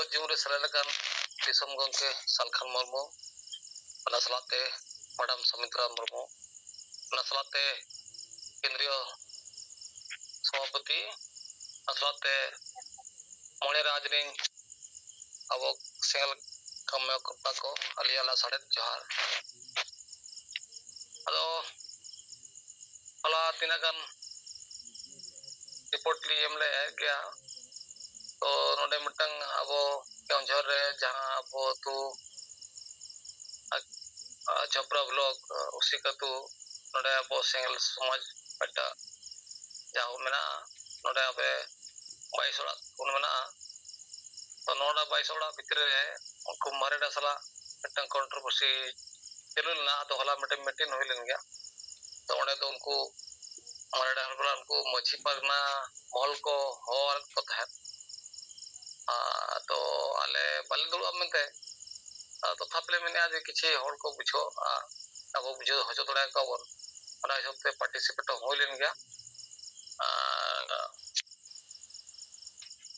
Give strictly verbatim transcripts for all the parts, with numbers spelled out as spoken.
ᱧᱩᱛᱩᱢ ᱨᱮ ᱥᱮᱞᱮᱫ ᱟᱠᱟᱱ ᱫᱤᱥᱚᱢ ᱜᱚᱢᱠᱮ ᱥᱟᱞᱠᱷᱟᱱ ᱢᱩᱨᱢᱩ, ᱚᱱᱟ ᱥᱟᱞᱟᱜ ᱛᱮ ᱢᱮᱰᱟᱢ ᱥᱩᱢᱤᱛᱨᱟ ᱢᱩᱨᱢᱩ, ᱚᱱᱟ ᱥᱟᱞᱟᱜ ᱛᱮ ᱠᱮᱱᱫᱨᱤᱭᱚ ᱥᱚᱵᱷᱟᱯᱚᱛᱤ, ᱚᱱᱟ ᱥᱟᱞᱟᱜ ᱛᱮ ᱢᱚᱬᱮ ᱨᱟᱡᱽ ᱨᱮᱱ ᱟᱵᱚ ᱥᱮᱸᱜᱮᱞ ᱠᱟᱹᱢᱤᱭᱟᱹ ᱠᱚ, ᱟᱹᱞᱤᱧᱟᱜ ᱞᱟᱥᱟᱲᱦᱮᱫ ᱡᱚᱦᱟᱨ᱾ ᱟᱫᱚ ᱦᱚᱞᱟ ᱛᱤᱱᱟᱹᱜ ᱜᱟᱱ ᱨᱤᱯᱳᱨᱴ ᱞᱤᱧ ᱮᱢ ᱞᱮᱫ ᱜᱮᱭᱟ᱾ ᱛᱚ ᱱᱚᱰᱮ ᱢᱤᱫᱴᱟᱝ ᱟᱵᱚ ᱠᱮᱣᱚᱱᱡᱷᱚᱨ ᱨᱮ ᱡᱟᱦᱟᱸ ᱟᱵᱚ ᱟᱹᱛᱩ, ᱟ, ᱟ, ᱪᱷᱚᱯᱨᱟ ᱵᱞᱚᱠ, ᱟ, ᱩᱥᱤᱠ ᱟᱹᱛᱩ, ᱱᱚᱰᱮ ᱟᱵᱚ ᱥᱮᱸᱜᱮᱞ ᱥᱚᱢᱟᱡᱽ ᱢᱤᱫᱴᱟᱝ ᱡᱟᱦᱟᱸ ᱢᱮᱱᱟᱜᱼᱟ, ᱱᱚᱰᱮ ᱟᱯᱮ ᱵᱟᱭᱤᱥ ᱚᱲᱟᱜ ᱠᱚ ᱢᱮᱱᱟᱜᱼᱟ᱾ ᱛᱚ ᱱᱚᱰᱮ ᱵᱟᱭᱤᱥ ᱚᱲᱟᱜ ᱵᱷᱤᱛᱨᱤ ᱨᱮ ᱩᱱᱠᱩ ᱢᱟᱨᱮ ᱰᱟᱥ ᱥᱟᱞᱟᱜ ᱢᱤᱫᱴᱟᱝ ᱠᱚᱱᱴᱨᱳᱵᱷᱟᱨᱥᱤ ᱪᱟᱹᱞᱩ ᱞᱮᱱᱟ᱾ ᱟᱫᱚ ᱦᱚᱞᱟ ᱢᱤᱫᱴᱮᱱ ᱢᱤᱴᱤᱝ ᱦᱩᱭ ᱞᱮᱱ ᱜᱮᱭᱟ᱾ ᱛᱚ ᱚᱸᱰᱮ ᱫᱚ ᱩᱱᱠᱩ ᱢᱟᱨᱮ ᱰᱟᱦᱟᱨ ᱵᱟᱞᱟ ᱩᱱᱠᱩ ᱢᱟᱹᱡᱷᱤ ᱯᱟᱨᱜᱟᱱᱟ ᱢᱚᱦᱚᱞ ᱠᱚ ᱦᱚᱦᱚ ᱟᱫ ᱠᱚ ᱛᱟᱦᱮᱸᱫ᱾ ᱟᱫᱚ ᱟᱞᱮ ᱵᱟᱞᱮ ᱫᱩᱲᱩᱵᱼᱟ ᱢᱮᱱᱛᱮ, ᱟᱫᱚ ᱛᱚᱛᱷᱟᱯᱤ ᱞᱮ ᱢᱮᱱᱮᱫᱼᱟ ᱡᱮ ᱠᱤᱪᱷᱩ ᱦᱚᱲ ᱠᱚ ᱵᱩᱡᱷᱟᱹᱣ, ᱟᱨ ᱟᱵᱚ ᱵᱩᱡᱷᱟᱹᱣ ᱦᱚᱪᱚ ᱫᱟᱲᱮᱭᱟᱠᱚᱣᱟ ᱵᱚᱱ᱾ ᱚᱱᱟ ᱦᱤᱥᱟᱹᱵ ᱛᱮ ᱯᱟᱨᱴᱤᱥᱤᱯᱮᱴ ᱦᱚᱸ ᱦᱩᱭ ᱞᱮᱱ ᱜᱮᱭᱟ᱾ ᱟᱨ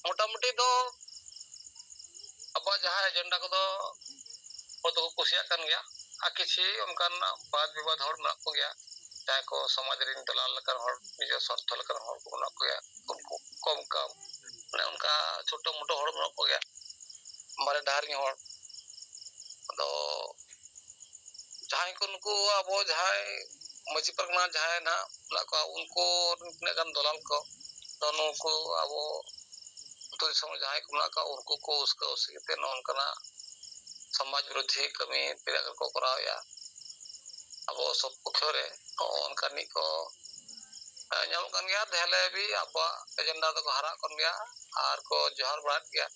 ᱢᱚᱴᱟᱢᱩᱴᱤ ᱫᱚ ᱟᱵᱚᱣᱟᱜ ᱡᱟᱦᱟᱸ ᱮᱡᱮᱱᱰᱟ ᱠᱚᱫᱚ ᱦᱚᱲ ᱫᱚᱠᱚ ᱠᱩᱥᱤᱭᱟᱜ ᱠᱟᱱ ᱜᱮᱭᱟ᱾ ᱟᱨ ᱠᱤᱪᱷᱤ ᱚᱱᱠᱟᱱ ᱵᱟᱫ ᱵᱤᱵᱟᱫ ᱦᱚᱲ ᱢᱮᱱᱟᱜ ᱠᱚᱜᱮᱭᱟ, ᱡᱟᱦᱟᱸᱭ ᱠᱚ ᱥᱚᱢᱟᱡᱽ ᱨᱮᱱ ᱫᱟᱞᱟᱞ ᱞᱮᱠᱟᱱ ᱦᱚᱲ, ᱱᱤᱡᱮᱨ ᱥᱚᱨᱛᱷᱚ ᱞᱮᱠᱟᱱ ᱦᱚᱲ ᱠᱚ ᱢᱮᱱᱟᱜ ᱠᱚᱜᱮᱭᱟ᱾ ᱩᱱᱠᱩ ᱠᱚᱢ ᱠᱚᱢ, ᱢᱟᱱᱮ, ᱚᱱᱠᱟ ᱪᱷᱳᱴᱳ ᱢᱳᱴᱳ ᱦᱚᱲ ᱢᱮᱱᱟᱜ ᱠᱚᱜᱮᱭᱟ, ᱢᱟᱨᱮ ᱰᱟᱦᱟᱨ ᱨᱮᱱ ᱦᱚᱲ᱾ ᱟᱫᱚ ᱡᱟᱦᱟᱸᱭ ᱠᱚ ᱱᱩᱠᱩ ᱟᱵᱚ ᱡᱟᱦᱟᱸᱭ ᱢᱟᱹᱡᱷᱤ ᱯᱟᱨᱜᱟᱱᱟ ᱡᱟᱦᱟᱸᱭ ᱱᱟᱦᱟᱜ ᱢᱮᱱᱟᱜ ᱠᱚᱣᱟ, ᱩᱱᱠᱩ ᱛᱤᱱᱟᱹᱜ ᱜᱟᱱ ᱫᱟᱞᱟᱞ ᱠᱚ, ᱛᱚ ᱱᱩᱠᱩ ᱟᱵᱚ ᱟᱹᱛᱩ ᱫᱤᱥᱚᱢ ᱨᱮ ᱡᱟᱦᱟᱸᱭ ᱠᱚ ᱢᱮᱱᱟᱜ ᱠᱚᱣᱟ, ᱩᱱᱠᱩ ᱠᱚ ᱩᱥᱠᱟᱹ ᱩᱥᱠᱤ ᱠᱟᱛᱮ ᱱᱚᱜᱼᱚ ᱱᱚᱝᱠᱟᱱᱟᱜ ᱥᱚᱢᱟᱡᱽ ᱵᱤᱨᱳᱫᱷᱤ ᱠᱟᱹᱢᱤ ᱛᱤᱱᱟᱹᱜ ᱜᱟᱱ ᱠᱚ ᱠᱚᱨᱟᱣᱮᱫᱼᱟ᱾ ᱟᱵᱚ ᱥᱚᱯᱚᱠᱠᱷᱚ ᱨᱮ ᱱᱚᱜᱼᱚ ᱱᱚᱝᱠᱟᱱᱤᱡ ᱠᱚ, ᱮ, ᱧᱟᱢᱚᱜ ᱠᱟᱱ ᱜᱮᱭᱟ᱾ ᱫᱮᱦᱞᱮ ᱵᱤ ᱟᱵᱚᱣᱟᱜ ᱮᱡᱮᱱᱰᱟ ᱫᱚᱠᱚ ᱦᱟᱨᱟᱜ ᱠᱟᱱ ᱜᱮᱭᱟ ᱟᱨ ᱠᱚ ᱡᱚᱦᱟᱨ ᱵᱟᱲᱟᱭᱮᱫ ᱜᱮᱭᱟ᱾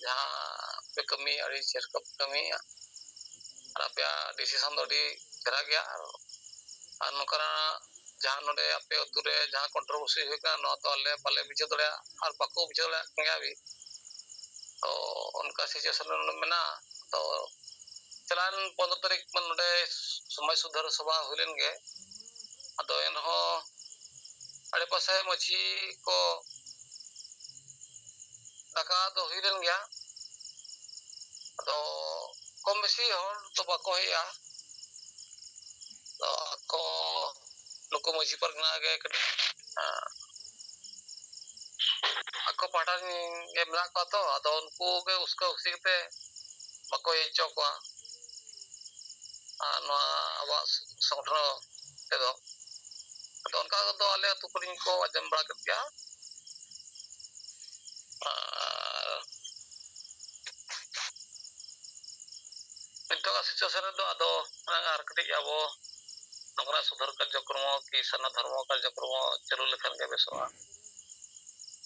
ᱡᱟᱦᱟᱸ ᱯᱮ ᱠᱟᱹᱢᱤᱭᱟ, ᱟᱹᱰᱤ ᱪᱮᱦᱨᱟ ᱯᱮ ᱠᱟᱹᱢᱤᱭᱟ᱾ ᱟᱨ ᱟᱯᱮᱭᱟᱜ ᱰᱤᱥᱤᱥᱚᱱ ᱫᱚ ᱟᱹᱰᱤ ᱪᱮᱦᱨᱟ ᱜᱮᱭᱟ᱾ ᱟᱨ, ᱟᱨ ᱱᱚᱝᱠᱟᱱᱟᱜ ᱡᱟᱦᱟᱸ ᱱᱚᱰᱮ ᱟᱯᱮ ᱟᱹᱛᱩ ᱨᱮ ᱡᱟᱦᱟᱸ ᱠᱚᱱᱴᱨᱳᱵᱷᱟᱨᱥᱤ ᱦᱩᱭ ᱠᱟᱱᱟ, ᱱᱚᱣᱟ ᱫᱚ ᱟᱞᱮ ᱵᱟᱞᱮ ᱵᱩᱡᱷᱟᱹᱣ ᱫᱟᱲᱮᱭᱟᱜᱼᱟ ᱟᱨ ᱵᱟᱠᱚ ᱵᱩᱡᱷᱟᱹᱣ ᱫᱟᱲᱮᱭᱟᱜ ᱠᱟᱱ ᱜᱮᱭᱟ ᱵᱤ᱾ ᱛᱚ ᱚᱱᱠᱟ ᱥᱤᱪᱩᱭᱮᱥᱚᱱ ᱨᱮ ᱱᱚᱰᱮ ᱢᱮᱱᱟᱜᱼᱟ᱾ ᱛᱚ ᱪᱟᱞᱟᱣᱮᱱ ᱯᱚᱱᱫᱽᱨᱚ ᱛᱟᱹᱨᱤᱠᱷ ᱢᱟ ᱱᱚᱰᱮ ᱥᱚᱢᱟᱡᱽ ᱥᱩᱫᱷᱟᱹᱨ ᱥᱚᱵᱷᱟ ᱦᱩᱭ ᱞᱮᱱ ᱜᱮ᱾ ᱟᱫᱚ ᱮᱱᱦᱚᱸ ᱟᱲᱮᱯᱟᱥᱮ ᱢᱟᱹᱡᱷᱤ ᱠᱚ ᱟᱠᱟ ᱫᱚ ᱦᱩᱭ ᱞᱮᱱ ᱜᱮᱭᱟ᱾ ᱟᱫᱚ ᱠᱚᱢ ᱵᱮᱥᱤ ᱦᱚᱲ ᱫᱚ ᱵᱟᱠᱚ ᱦᱮᱡᱼᱟ᱾ ᱟᱫᱚ ᱟᱠᱚ ᱱᱩᱠᱩ ᱢᱟᱹᱡᱷᱤ ᱯᱟᱨᱜᱟᱱᱟ ᱜᱮ ᱠᱟᱹᱴᱤᱡ, ᱟᱸ, ᱟᱠᱚ ᱯᱟᱦᱴᱟ ᱨᱮᱱ ᱜᱮ ᱢᱮᱱᱟᱜ ᱠᱚᱣᱟ ᱛᱚ, ᱟᱫᱚ ᱩᱱᱠᱩ ᱜᱮ ᱩᱥᱠᱟᱹ ᱩᱥᱤ ᱠᱟᱛᱮ ᱵᱟᱠᱚ ᱦᱮᱡ ᱦᱚᱪᱚ ᱠᱚᱣᱟ᱾ ᱟᱨ ᱱᱚᱣᱟ ᱟᱵᱚᱣᱟᱜ ᱥᱚᱝᱜᱚᱴᱷᱚᱱ ᱛᱮᱫᱚ, ᱟᱫᱚ ᱚᱱᱠᱟ ᱫᱚ ᱟᱞᱮ ᱟᱹᱛᱩ ᱠᱚᱨᱮᱱ ᱠᱚ ᱟᱸᱡᱚᱢ ᱵᱟᱲᱟ ᱠᱮᱫ ᱜᱮᱭᱟ᱾ ᱟᱨ ᱱᱤᱛᱚᱜᱟᱜ situation ᱨᱮᱫᱚ ᱟᱫᱚ ᱟᱨ ᱠᱟᱹᱴᱤᱡ ᱟᱵᱚ ᱱᱚᱝᱠᱟᱱᱟᱜ ᱥᱩᱫᱷᱟᱹᱨ ᱠᱟᱨᱡᱚᱠᱨᱚᱢᱚ ᱠᱤ ᱥᱟᱨᱱᱟ ᱫᱷᱚᱨᱢᱚ ᱠᱟᱨᱡᱚᱠᱨᱚᱢᱚ ᱪᱟᱹᱞᱩ ᱞᱮᱠᱷᱟᱱ ᱜᱮ ᱵᱮᱥᱚᱜᱼᱟ᱾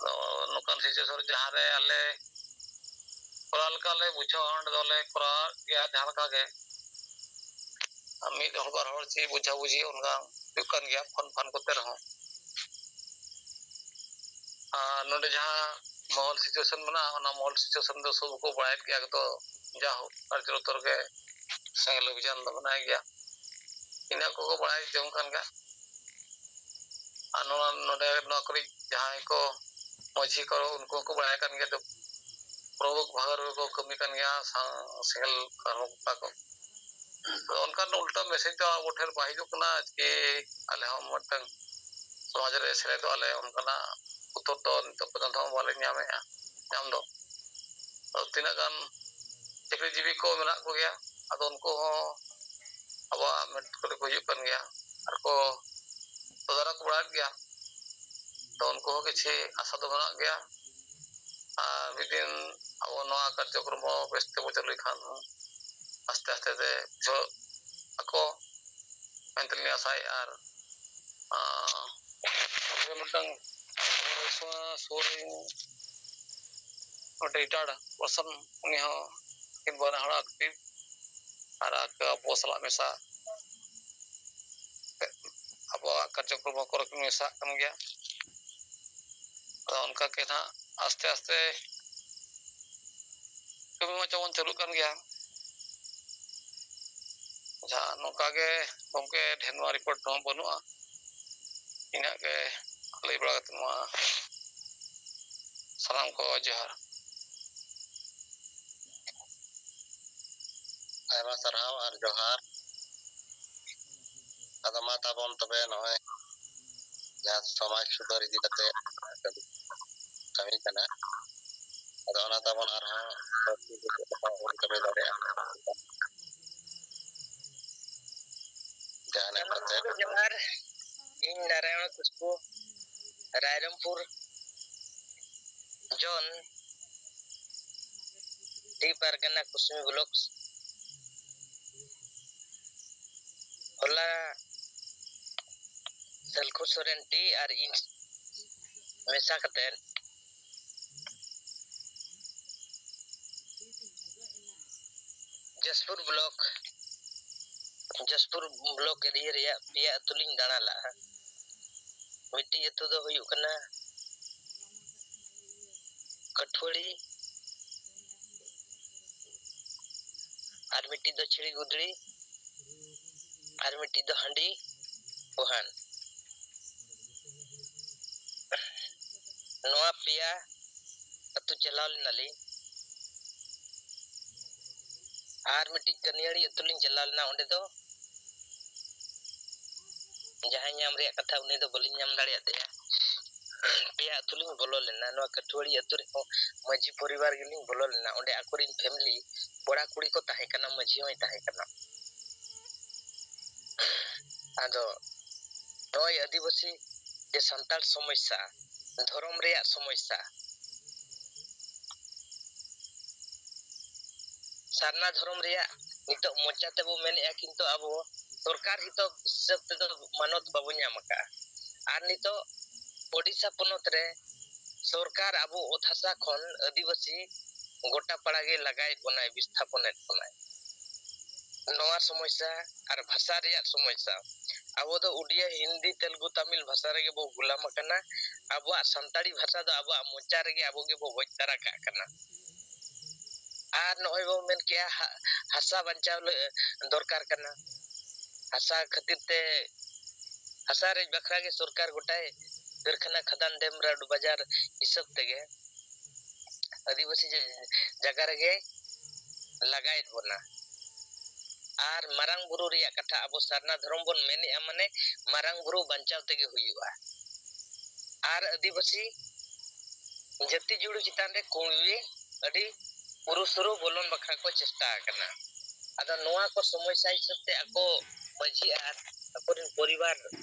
ᱟᱫᱚ ᱱᱚᱝᱠᱟᱱ situation ᱨᱮ ᱡᱟᱦᱟᱸ ᱨᱮ ᱟᱞᱮ ᱠᱚᱨᱟᱣ ᱞᱮᱠᱟ ᱞᱮ ᱵᱩᱡᱷᱟᱹᱣᱟ, ᱚᱸᱰᱮ ᱫᱚᱞᱮ ᱠᱚᱨᱟᱣ ᱜᱮᱭᱟ ᱡᱟᱦᱟᱸ ᱞᱮᱠᱟ ᱜᱮ᱾ ᱟᱨ ᱢᱤᱫ ᱦᱚᱲ ᱵᱟᱨ ᱦᱚᱲ ᱪᱮᱫ ᱵᱩᱡᱷᱟᱹ ᱵᱩᱡᱷᱤ ᱚᱱᱠᱟ ᱦᱩᱭᱩᱜ ᱠᱟᱱ ᱜᱮᱭᱟ ᱯᱷᱳᱱ ᱯᱷᱟᱱ ᱠᱚᱛᱮ ᱨᱮᱦᱚᱸ᱾ ᱟᱨ ᱱᱚᱰᱮ ᱡᱟᱦᱟᱸ ᱢᱚᱦᱚᱞ situation ᱢᱮᱱᱟᱜᱼᱟ, ᱚᱱᱟ ᱢᱚᱦᱚᱞ situation ᱫᱚ ᱥᱚᱵ ᱠᱚ ᱵᱟᱲᱟᱭᱮᱫ ᱜᱮᱭᱟ ᱮᱠᱫᱚ᱾ ᱡᱟᱭᱦᱳᱠ, ᱟᱨ ᱡᱚᱛᱚ ᱨᱮᱜᱮ ᱥᱮᱸᱜᱮᱞ ᱚᱵᱷᱤᱡᱟᱱ ᱫᱚ ᱢᱮᱱᱟᱭ ᱜᱮᱭᱟ, ᱤᱱᱟᱹ ᱠᱚᱠᱚ ᱵᱟᱲᱟᱭ ᱡᱚᱝ ᱠᱟᱱ ᱜᱮᱭᱟ᱾ ᱟᱨ ᱱᱚᱣᱟ ᱱᱚᱰᱮ ᱱᱚᱣᱟ ᱠᱚᱨᱮ ᱡᱟᱦᱟᱸᱭ ᱠᱚ ᱢᱟᱹᱡᱷᱤ ᱠᱚ, ᱩᱱᱠᱩ ᱦᱚᱸᱠᱚ ᱵᱟᱲᱟᱭ ᱠᱟᱱ ᱜᱮᱭᱟ, ᱛᱚ ᱯᱨᱚᱢᱩᱠᱷ ᱵᱷᱟᱜᱽ ᱨᱮᱠᱚ ᱠᱟᱹᱢᱤ ᱠᱟᱱ ᱜᱮᱭᱟ, ᱥᱟᱝ-, ᱥᱮᱸᱜᱮᱞ ᱠᱟᱨᱢᱚᱠᱛᱟ ᱠᱚ᱾ ᱛᱚ ᱚᱱᱠᱟᱱ ᱩᱞᱴᱟ message ᱫᱚ ᱟᱵᱚ ᱴᱷᱮᱱ ᱵᱟᱭ ᱦᱤᱡᱩᱜ ᱠᱟᱱᱟ ᱡᱮ ᱟᱞᱮ ᱦᱚᱸ ᱢᱤᱫᱴᱟᱝ ᱥᱚᱢᱟᱡᱽ ᱨᱮ ᱥᱮᱞᱮᱫᱚᱜ ᱟᱞᱮ, ᱚᱱᱠᱟᱱᱟᱜ ᱩᱛᱛᱚᱨ ᱫᱚ ᱱᱤᱛᱚᱜ ᱯᱚᱨᱡᱚᱱᱛᱚ ᱦᱚᱸ ᱵᱟᱞᱮ ᱧᱟᱢᱮᱫᱼᱟ, ᱧᱟᱢ ᱫᱚ᱾ ᱛᱚ ᱛᱤᱱᱟᱹᱜ ᱜᱟᱱ ᱪᱟᱹᱠᱨᱤ ᱡᱤᱵᱤ ᱠᱚ ᱢᱮᱱᱟᱜ ᱠᱚᱜᱮᱭᱟ, ᱟᱫᱚ ᱩᱱᱠᱩ ᱦᱚᱸ ᱟᱵᱚᱣᱟᱜ ᱢᱮᱫ ᱠᱚᱨᱮ ᱠᱚ ᱦᱤᱡᱩᱜ ᱠᱟᱱ ᱜᱮᱭᱟ, ᱟᱨ ᱠᱚ ᱛᱚᱫᱟᱨᱚᱠ ᱵᱟᱲᱟᱭᱮᱫ ᱜᱮᱭᱟ᱾ ᱛᱚ ᱩᱱᱠᱩ ᱦᱚᱸ ᱠᱤᱪᱷᱤ ᱟᱥᱟ ᱫᱚ ᱢᱮᱱᱟᱜ ᱜᱮᱭᱟ᱾ ᱟᱨ ᱢᱤᱫ ᱫᱤᱱ ᱟᱵᱚ ᱱᱚᱣᱟ ᱠᱟᱨᱡᱚᱠᱨᱚᱢ ᱦᱚᱸ ᱵᱮᱥ ᱛᱮᱵᱚ ᱪᱟᱹᱞᱩᱭ ᱠᱷᱟᱱ ᱟᱥᱛᱮ ᱟᱥᱛᱮ ᱛᱮ ᱵᱩᱡᱷᱟᱹᱣ ᱟᱠᱚ ᱢᱮᱱᱛᱮᱞᱤᱧ ᱟᱥᱟᱭᱮᱫᱼᱟ᱾ ᱟᱨ, ᱟᱸ, ᱢᱤᱫᱴᱟᱝ ᱥᱩᱨ ᱨᱮ ᱢᱤᱫᱴᱮᱱ retired person, ᱩᱱᱤ ᱦᱚᱸ ᱠᱤᱱ ᱵᱟᱱᱟ ᱦᱚᱲ active ᱟᱨ ᱟᱵᱚ ᱥᱟᱞᱟᱜ ᱢᱮᱥᱟ ᱟᱵᱚᱣᱟᱜ ᱠᱟᱨᱡᱚᱠᱨᱚᱢ ᱠᱚᱨᱮ ᱠᱚ ᱢᱮᱥᱟᱜ ᱠᱟᱱ ᱜᱮᱭᱟ᱾ ᱟᱫᱚ ᱚᱱᱠᱟ ᱜᱮ ᱱᱟᱦᱟᱜ ᱟᱥᱛᱮ ᱟᱥᱛᱮ ᱠᱟᱹᱢᱤ ᱢᱟ ᱡᱮᱢᱚᱱ ᱪᱟᱹᱞᱩᱜ ᱠᱟᱱ ᱜᱮᱭᱟ᱾ ᱟᱪᱪᱷᱟ, ᱱᱚᱝᱠᱟ ᱜᱮ ᱜᱚᱢᱠᱮ, ᱰᱷᱮᱨ ᱱᱚᱣᱟ report ᱦᱚᱸ ᱵᱟᱹᱱᱩᱜᱼᱟ᱾ ᱤᱱᱟᱹᱜ ᱜᱮ ᱞᱟᱹᱭ ᱵᱟᱲᱟ ᱠᱟᱛᱮ ᱱᱚᱣᱟ ᱥᱟᱱᱟᱢ ᱠᱚ ᱡᱚᱦᱟᱨ᱾ ᱟᱭᱢᱟ ᱥᱟᱨᱦᱟᱣ ᱟᱨ ᱡᱚᱦᱟᱨ᱾ ᱟᱫᱚ ᱢᱟ ᱛᱟᱵᱚᱱ ᱛᱚᱵᱮ ᱱᱚᱜᱼᱚᱭ ᱡᱟᱦᱟᱸ ᱥᱚᱢᱟᱡᱽ ᱥᱩᱫᱷᱟᱹᱨ ᱤᱫᱤ ᱠᱟᱛᱮ ᱠᱟᱹᱢᱤ ᱠᱟᱱᱟ᱾ ᱟᱫᱚ ᱚᱱᱟ ᱛᱟᱵᱚᱱ ᱟᱨᱦᱚᱸ ᱵᱟᱹᱲᱛᱤ ᱪᱮᱫ ᱞᱮᱠᱟ ᱵᱚᱱ ᱠᱟᱹᱢᱤ ᱫᱟᱲᱮᱭᱟᱜᱼᱟ᱾ ᱡᱟᱦᱟᱸ ᱞᱮᱠᱟᱛᱮ ᱡᱚᱦᱟᱨ, ᱤᱧ ᱱᱟᱨᱟᱭᱚᱬ ᱠᱤᱥᱠᱩ, ᱨᱟᱭᱨᱚᱝᱯᱩᱨ ᱡᱚᱱ, ᱰᱤ ᱯᱟᱨᱜᱟᱱᱟ, ᱠᱩᱥᱢᱤ ᱵᱞᱚᱠ᱾ ᱦᱚᱞᱟ ᱥᱟᱞᱠᱷᱩ ᱥᱚᱨᱮᱱ ᱴᱤ ᱟᱨ ᱤᱧ ᱢᱮᱥᱟ ᱠᱟᱛᱮ ᱡᱟᱥᱯᱩᱨ ᱵᱞᱚᱠ, ᱡᱟᱥᱯᱩᱨ ᱵᱞᱚᱠ ᱮᱨᱤᱭᱟ ᱨᱮᱭᱟᱜ ᱯᱮᱭᱟ ᱟᱹᱛᱩ ᱞᱤᱧ ᱫᱟᱬᱟ ᱞᱟᱜᱼᱟ᱾ ᱢᱤᱫᱴᱤᱡ ᱟᱹᱛᱩ ᱫᱚ ᱦᱩᱭᱩᱜ ᱠᱟᱱᱟ ᱠᱟᱹᱴᱷᱩᱣᱟᱹᱲᱤ, ᱟᱨ ᱢᱤᱫᱴᱤᱡ ᱫᱚ ᱪᱷᱤᱲᱤ ᱜᱩᱫᱽᱲᱤ, ᱟᱨ ᱢᱤᱫᱴᱤᱡ ᱫᱚ ᱦᱟᱺᱰᱤ ᱵᱚᱦᱟᱱ᱾ ᱱᱚᱣᱟ ᱯᱮᱭᱟ ᱟᱹᱛᱩ ᱪᱟᱞᱟᱣ ᱞᱮᱱᱟᱞᱤᱧ᱾ ᱟᱨ ᱢᱤᱫᱴᱤᱡ ᱠᱟᱹᱱᱤᱭᱟᱹᱲᱤ ᱟᱹᱛᱩ ᱞᱤᱧ ᱪᱟᱞᱟᱣ ᱞᱮᱱᱟ᱾ ᱚᱸᱰᱮ ᱫᱚ ᱡᱟᱦᱟᱸᱭ ᱧᱟᱢ ᱨᱮᱭᱟᱜ ᱠᱟᱛᱷᱟ, ᱩᱱᱤ ᱫᱚ ᱵᱟᱹᱞᱤᱧ ᱧᱟᱢ ᱫᱟᱲᱮᱭᱟᱫᱮᱭᱟ᱾ ᱯᱮᱭᱟ ᱟᱹᱛᱩ ᱞᱤᱧ ᱵᱚᱞᱚ ᱞᱮᱱᱟ᱾ ᱱᱚᱣᱟ ᱠᱟᱹᱴᱷᱩᱣᱟᱹᱲᱤ ᱟᱹᱛᱩ ᱨᱮᱦᱚᱸ ᱢᱟᱹᱡᱷᱤ ᱯᱚᱨᱤᱵᱟᱨ ᱜᱮᱞᱤᱧ ᱵᱚᱞᱚ ᱞᱮᱱᱟ᱾ ᱚᱸᱰᱮ ᱟᱠᱚᱨᱮᱱ ᱯᱷᱮᱢᱤᱞᱤ, ᱠᱚᱲᱟ ᱠᱩᱲᱤ ᱠᱚ ᱛᱟᱦᱮᱸ ᱠᱟᱱᱟ, ᱢᱟᱹᱡᱷᱤ ᱦᱚᱸᱭ ᱛᱟᱦᱮᱸ ᱠᱟᱱᱟ᱾ ᱟᱫᱚ ᱱᱚᱜᱼᱚᱭ ᱟᱹᱫᱤᱵᱟᱹᱥᱤ ᱡᱮ ᱥᱟᱱᱛᱟᱲ ᱥᱚᱢᱚᱥᱥᱟ, ᱫᱷᱚᱨᱚᱢ ᱨᱮᱭᱟᱜ ᱥᱚᱢᱚᱥᱥᱟ, ᱥᱟᱨᱱᱟ ᱫᱷᱚᱨᱚᱢ ᱨᱮᱭᱟᱜ ᱱᱤᱛᱚᱜ ᱢᱚᱪᱟ ᱛᱮᱵᱚ ᱢᱮᱱᱮᱫᱼᱟ, ᱠᱤᱱᱛᱩ ᱟᱵᱚ ᱥᱚᱨᱠᱟᱨ ᱦᱤᱥᱟᱹᱵ ᱛᱮᱫᱚ ᱢᱟᱱᱚᱛ ᱵᱟᱵᱚ ᱧᱟᱢ ᱟᱠᱟᱫᱼᱟ᱾ ᱟᱨ ᱱᱤᱛᱚᱜ ᱳᱰᱤᱥᱟ ᱯᱚᱱᱚᱛ ᱨᱮ ᱥᱚᱨᱠᱟᱨ ᱟᱵᱚ ᱚᱛ ᱦᱟᱥᱟ ᱠᱷᱚᱱ ᱟᱹᱫᱤᱵᱟᱹᱥᱤ ᱜᱚᱴᱟ ᱯᱟᱲᱟ ᱜᱮ ᱞᱟᱜᱟᱭᱮᱫ ᱵᱚᱱᱟᱭ, ᱵᱤᱥᱛᱷᱟᱯᱚᱱᱮᱫ ᱵᱚᱱᱟᱭ᱾ ᱱᱚᱣᱟ ᱥᱚᱢᱚᱥᱥᱟ ᱟᱨ ᱵᱷᱟᱥᱟ ᱨᱮᱭᱟᱜ ᱥᱚᱢᱚᱥᱥᱟ, ᱟᱵᱚ ᱫᱚ ᱩᱰᱤᱭᱟ, ᱦᱤᱱᱫᱤ, ᱛᱮᱞᱜᱩ, ᱛᱟᱢᱤᱞ ᱵᱷᱟᱥᱟ ᱨᱮᱜᱮ ᱵᱚ ᱜᱩᱞᱟᱢ ᱟᱠᱟᱱᱟ᱾ ᱟᱵᱚᱣᱟᱜ ᱥᱟᱱᱛᱟᱲᱤ ᱵᱷᱟᱥᱟ ᱫᱚ ᱟᱵᱚᱣᱟᱜ ᱢᱚᱪᱟ ᱨᱮᱜᱮ ᱟᱵᱚ ᱜᱮᱵᱚ ᱜᱚᱡ ᱛᱟᱨᱟ ᱠᱟᱜ ᱠᱟᱱᱟ᱾ ᱟᱨ ᱱᱚᱜᱼᱚᱭ ᱵᱚ ᱢᱮᱱ ᱠᱮᱜᱼᱟ, ᱦᱟ-, ᱦᱟᱥᱟ ᱵᱟᱧᱪᱟᱣ ᱞᱟᱹ-, ᱫᱚᱨᱠᱟᱨ ᱠᱟᱱᱟ᱾ ᱦᱟᱥᱟ ᱠᱷᱟᱹᱛᱤᱨ ᱛᱮ ᱦᱟᱥᱟ ᱨᱮᱡ ᱵᱟᱠᱷᱨᱟ ᱜᱮ ᱥᱚᱨᱠᱟᱨ ᱜᱚᱴᱟᱭ ᱠᱟᱹᱨᱠᱷᱟᱱᱟ, ᱠᱷᱟᱫᱟᱱ, ᱰᱮᱢ, ᱨᱳᱰ, ᱵᱟᱡᱟᱨ ᱦᱤᱥᱟᱹᱵ ᱛᱮᱜᱮ ᱟᱹᱫᱤᱵᱟᱹᱥᱤ ᱡᱟ-, ᱡᱟᱭᱜᱟ ᱨᱮᱜᱮ ᱞᱟᱜᱟᱭᱮᱫ ᱵᱚᱱᱟ᱾ ᱟᱨ ᱢᱟᱨᱟᱝ ᱵᱩᱨᱩ ᱨᱮᱭᱟᱜ ᱠᱟᱛᱷᱟ ᱟᱵᱚ ᱥᱟᱨᱱᱟ ᱫᱷᱚᱨᱚᱢ ᱵᱚᱱ ᱢᱮᱱᱮᱜᱼᱟ, ᱢᱟᱱᱮ ᱢᱟᱨᱟᱝ ᱵᱩᱨᱩ ᱵᱟᱧᱪᱟᱣ ᱛᱮᱜᱮ ᱦᱩᱭᱩᱜᱼᱟ᱾ ᱟᱨ ᱟᱹᱫᱤᱵᱟᱹᱥᱤ ᱡᱟᱹᱛᱤ ᱡᱩᱲᱩ ᱪᱮᱛᱟᱱ ᱨᱮ ᱠᱩᱲᱤ ᱟᱹᱰᱤ ᱩᱨᱩᱥᱩᱨᱩ ᱵᱚᱞᱚᱱ ᱵᱟᱠᱷᱨᱟ ᱠᱚ ᱪᱮᱥᱴᱟ ᱟᱠᱟᱱᱟ᱾ ᱟᱫᱚ ᱱᱚᱣᱟ ᱠᱚ ᱥᱚᱢᱚᱥᱥᱟ ᱦᱤᱥᱟᱹᱵ ᱛᱮ ᱟᱠᱚ ᱢᱟᱹᱡᱷᱤ ᱟᱨ ᱟᱠᱚᱨᱮᱱ ᱯᱚᱨᱤᱵᱟᱨ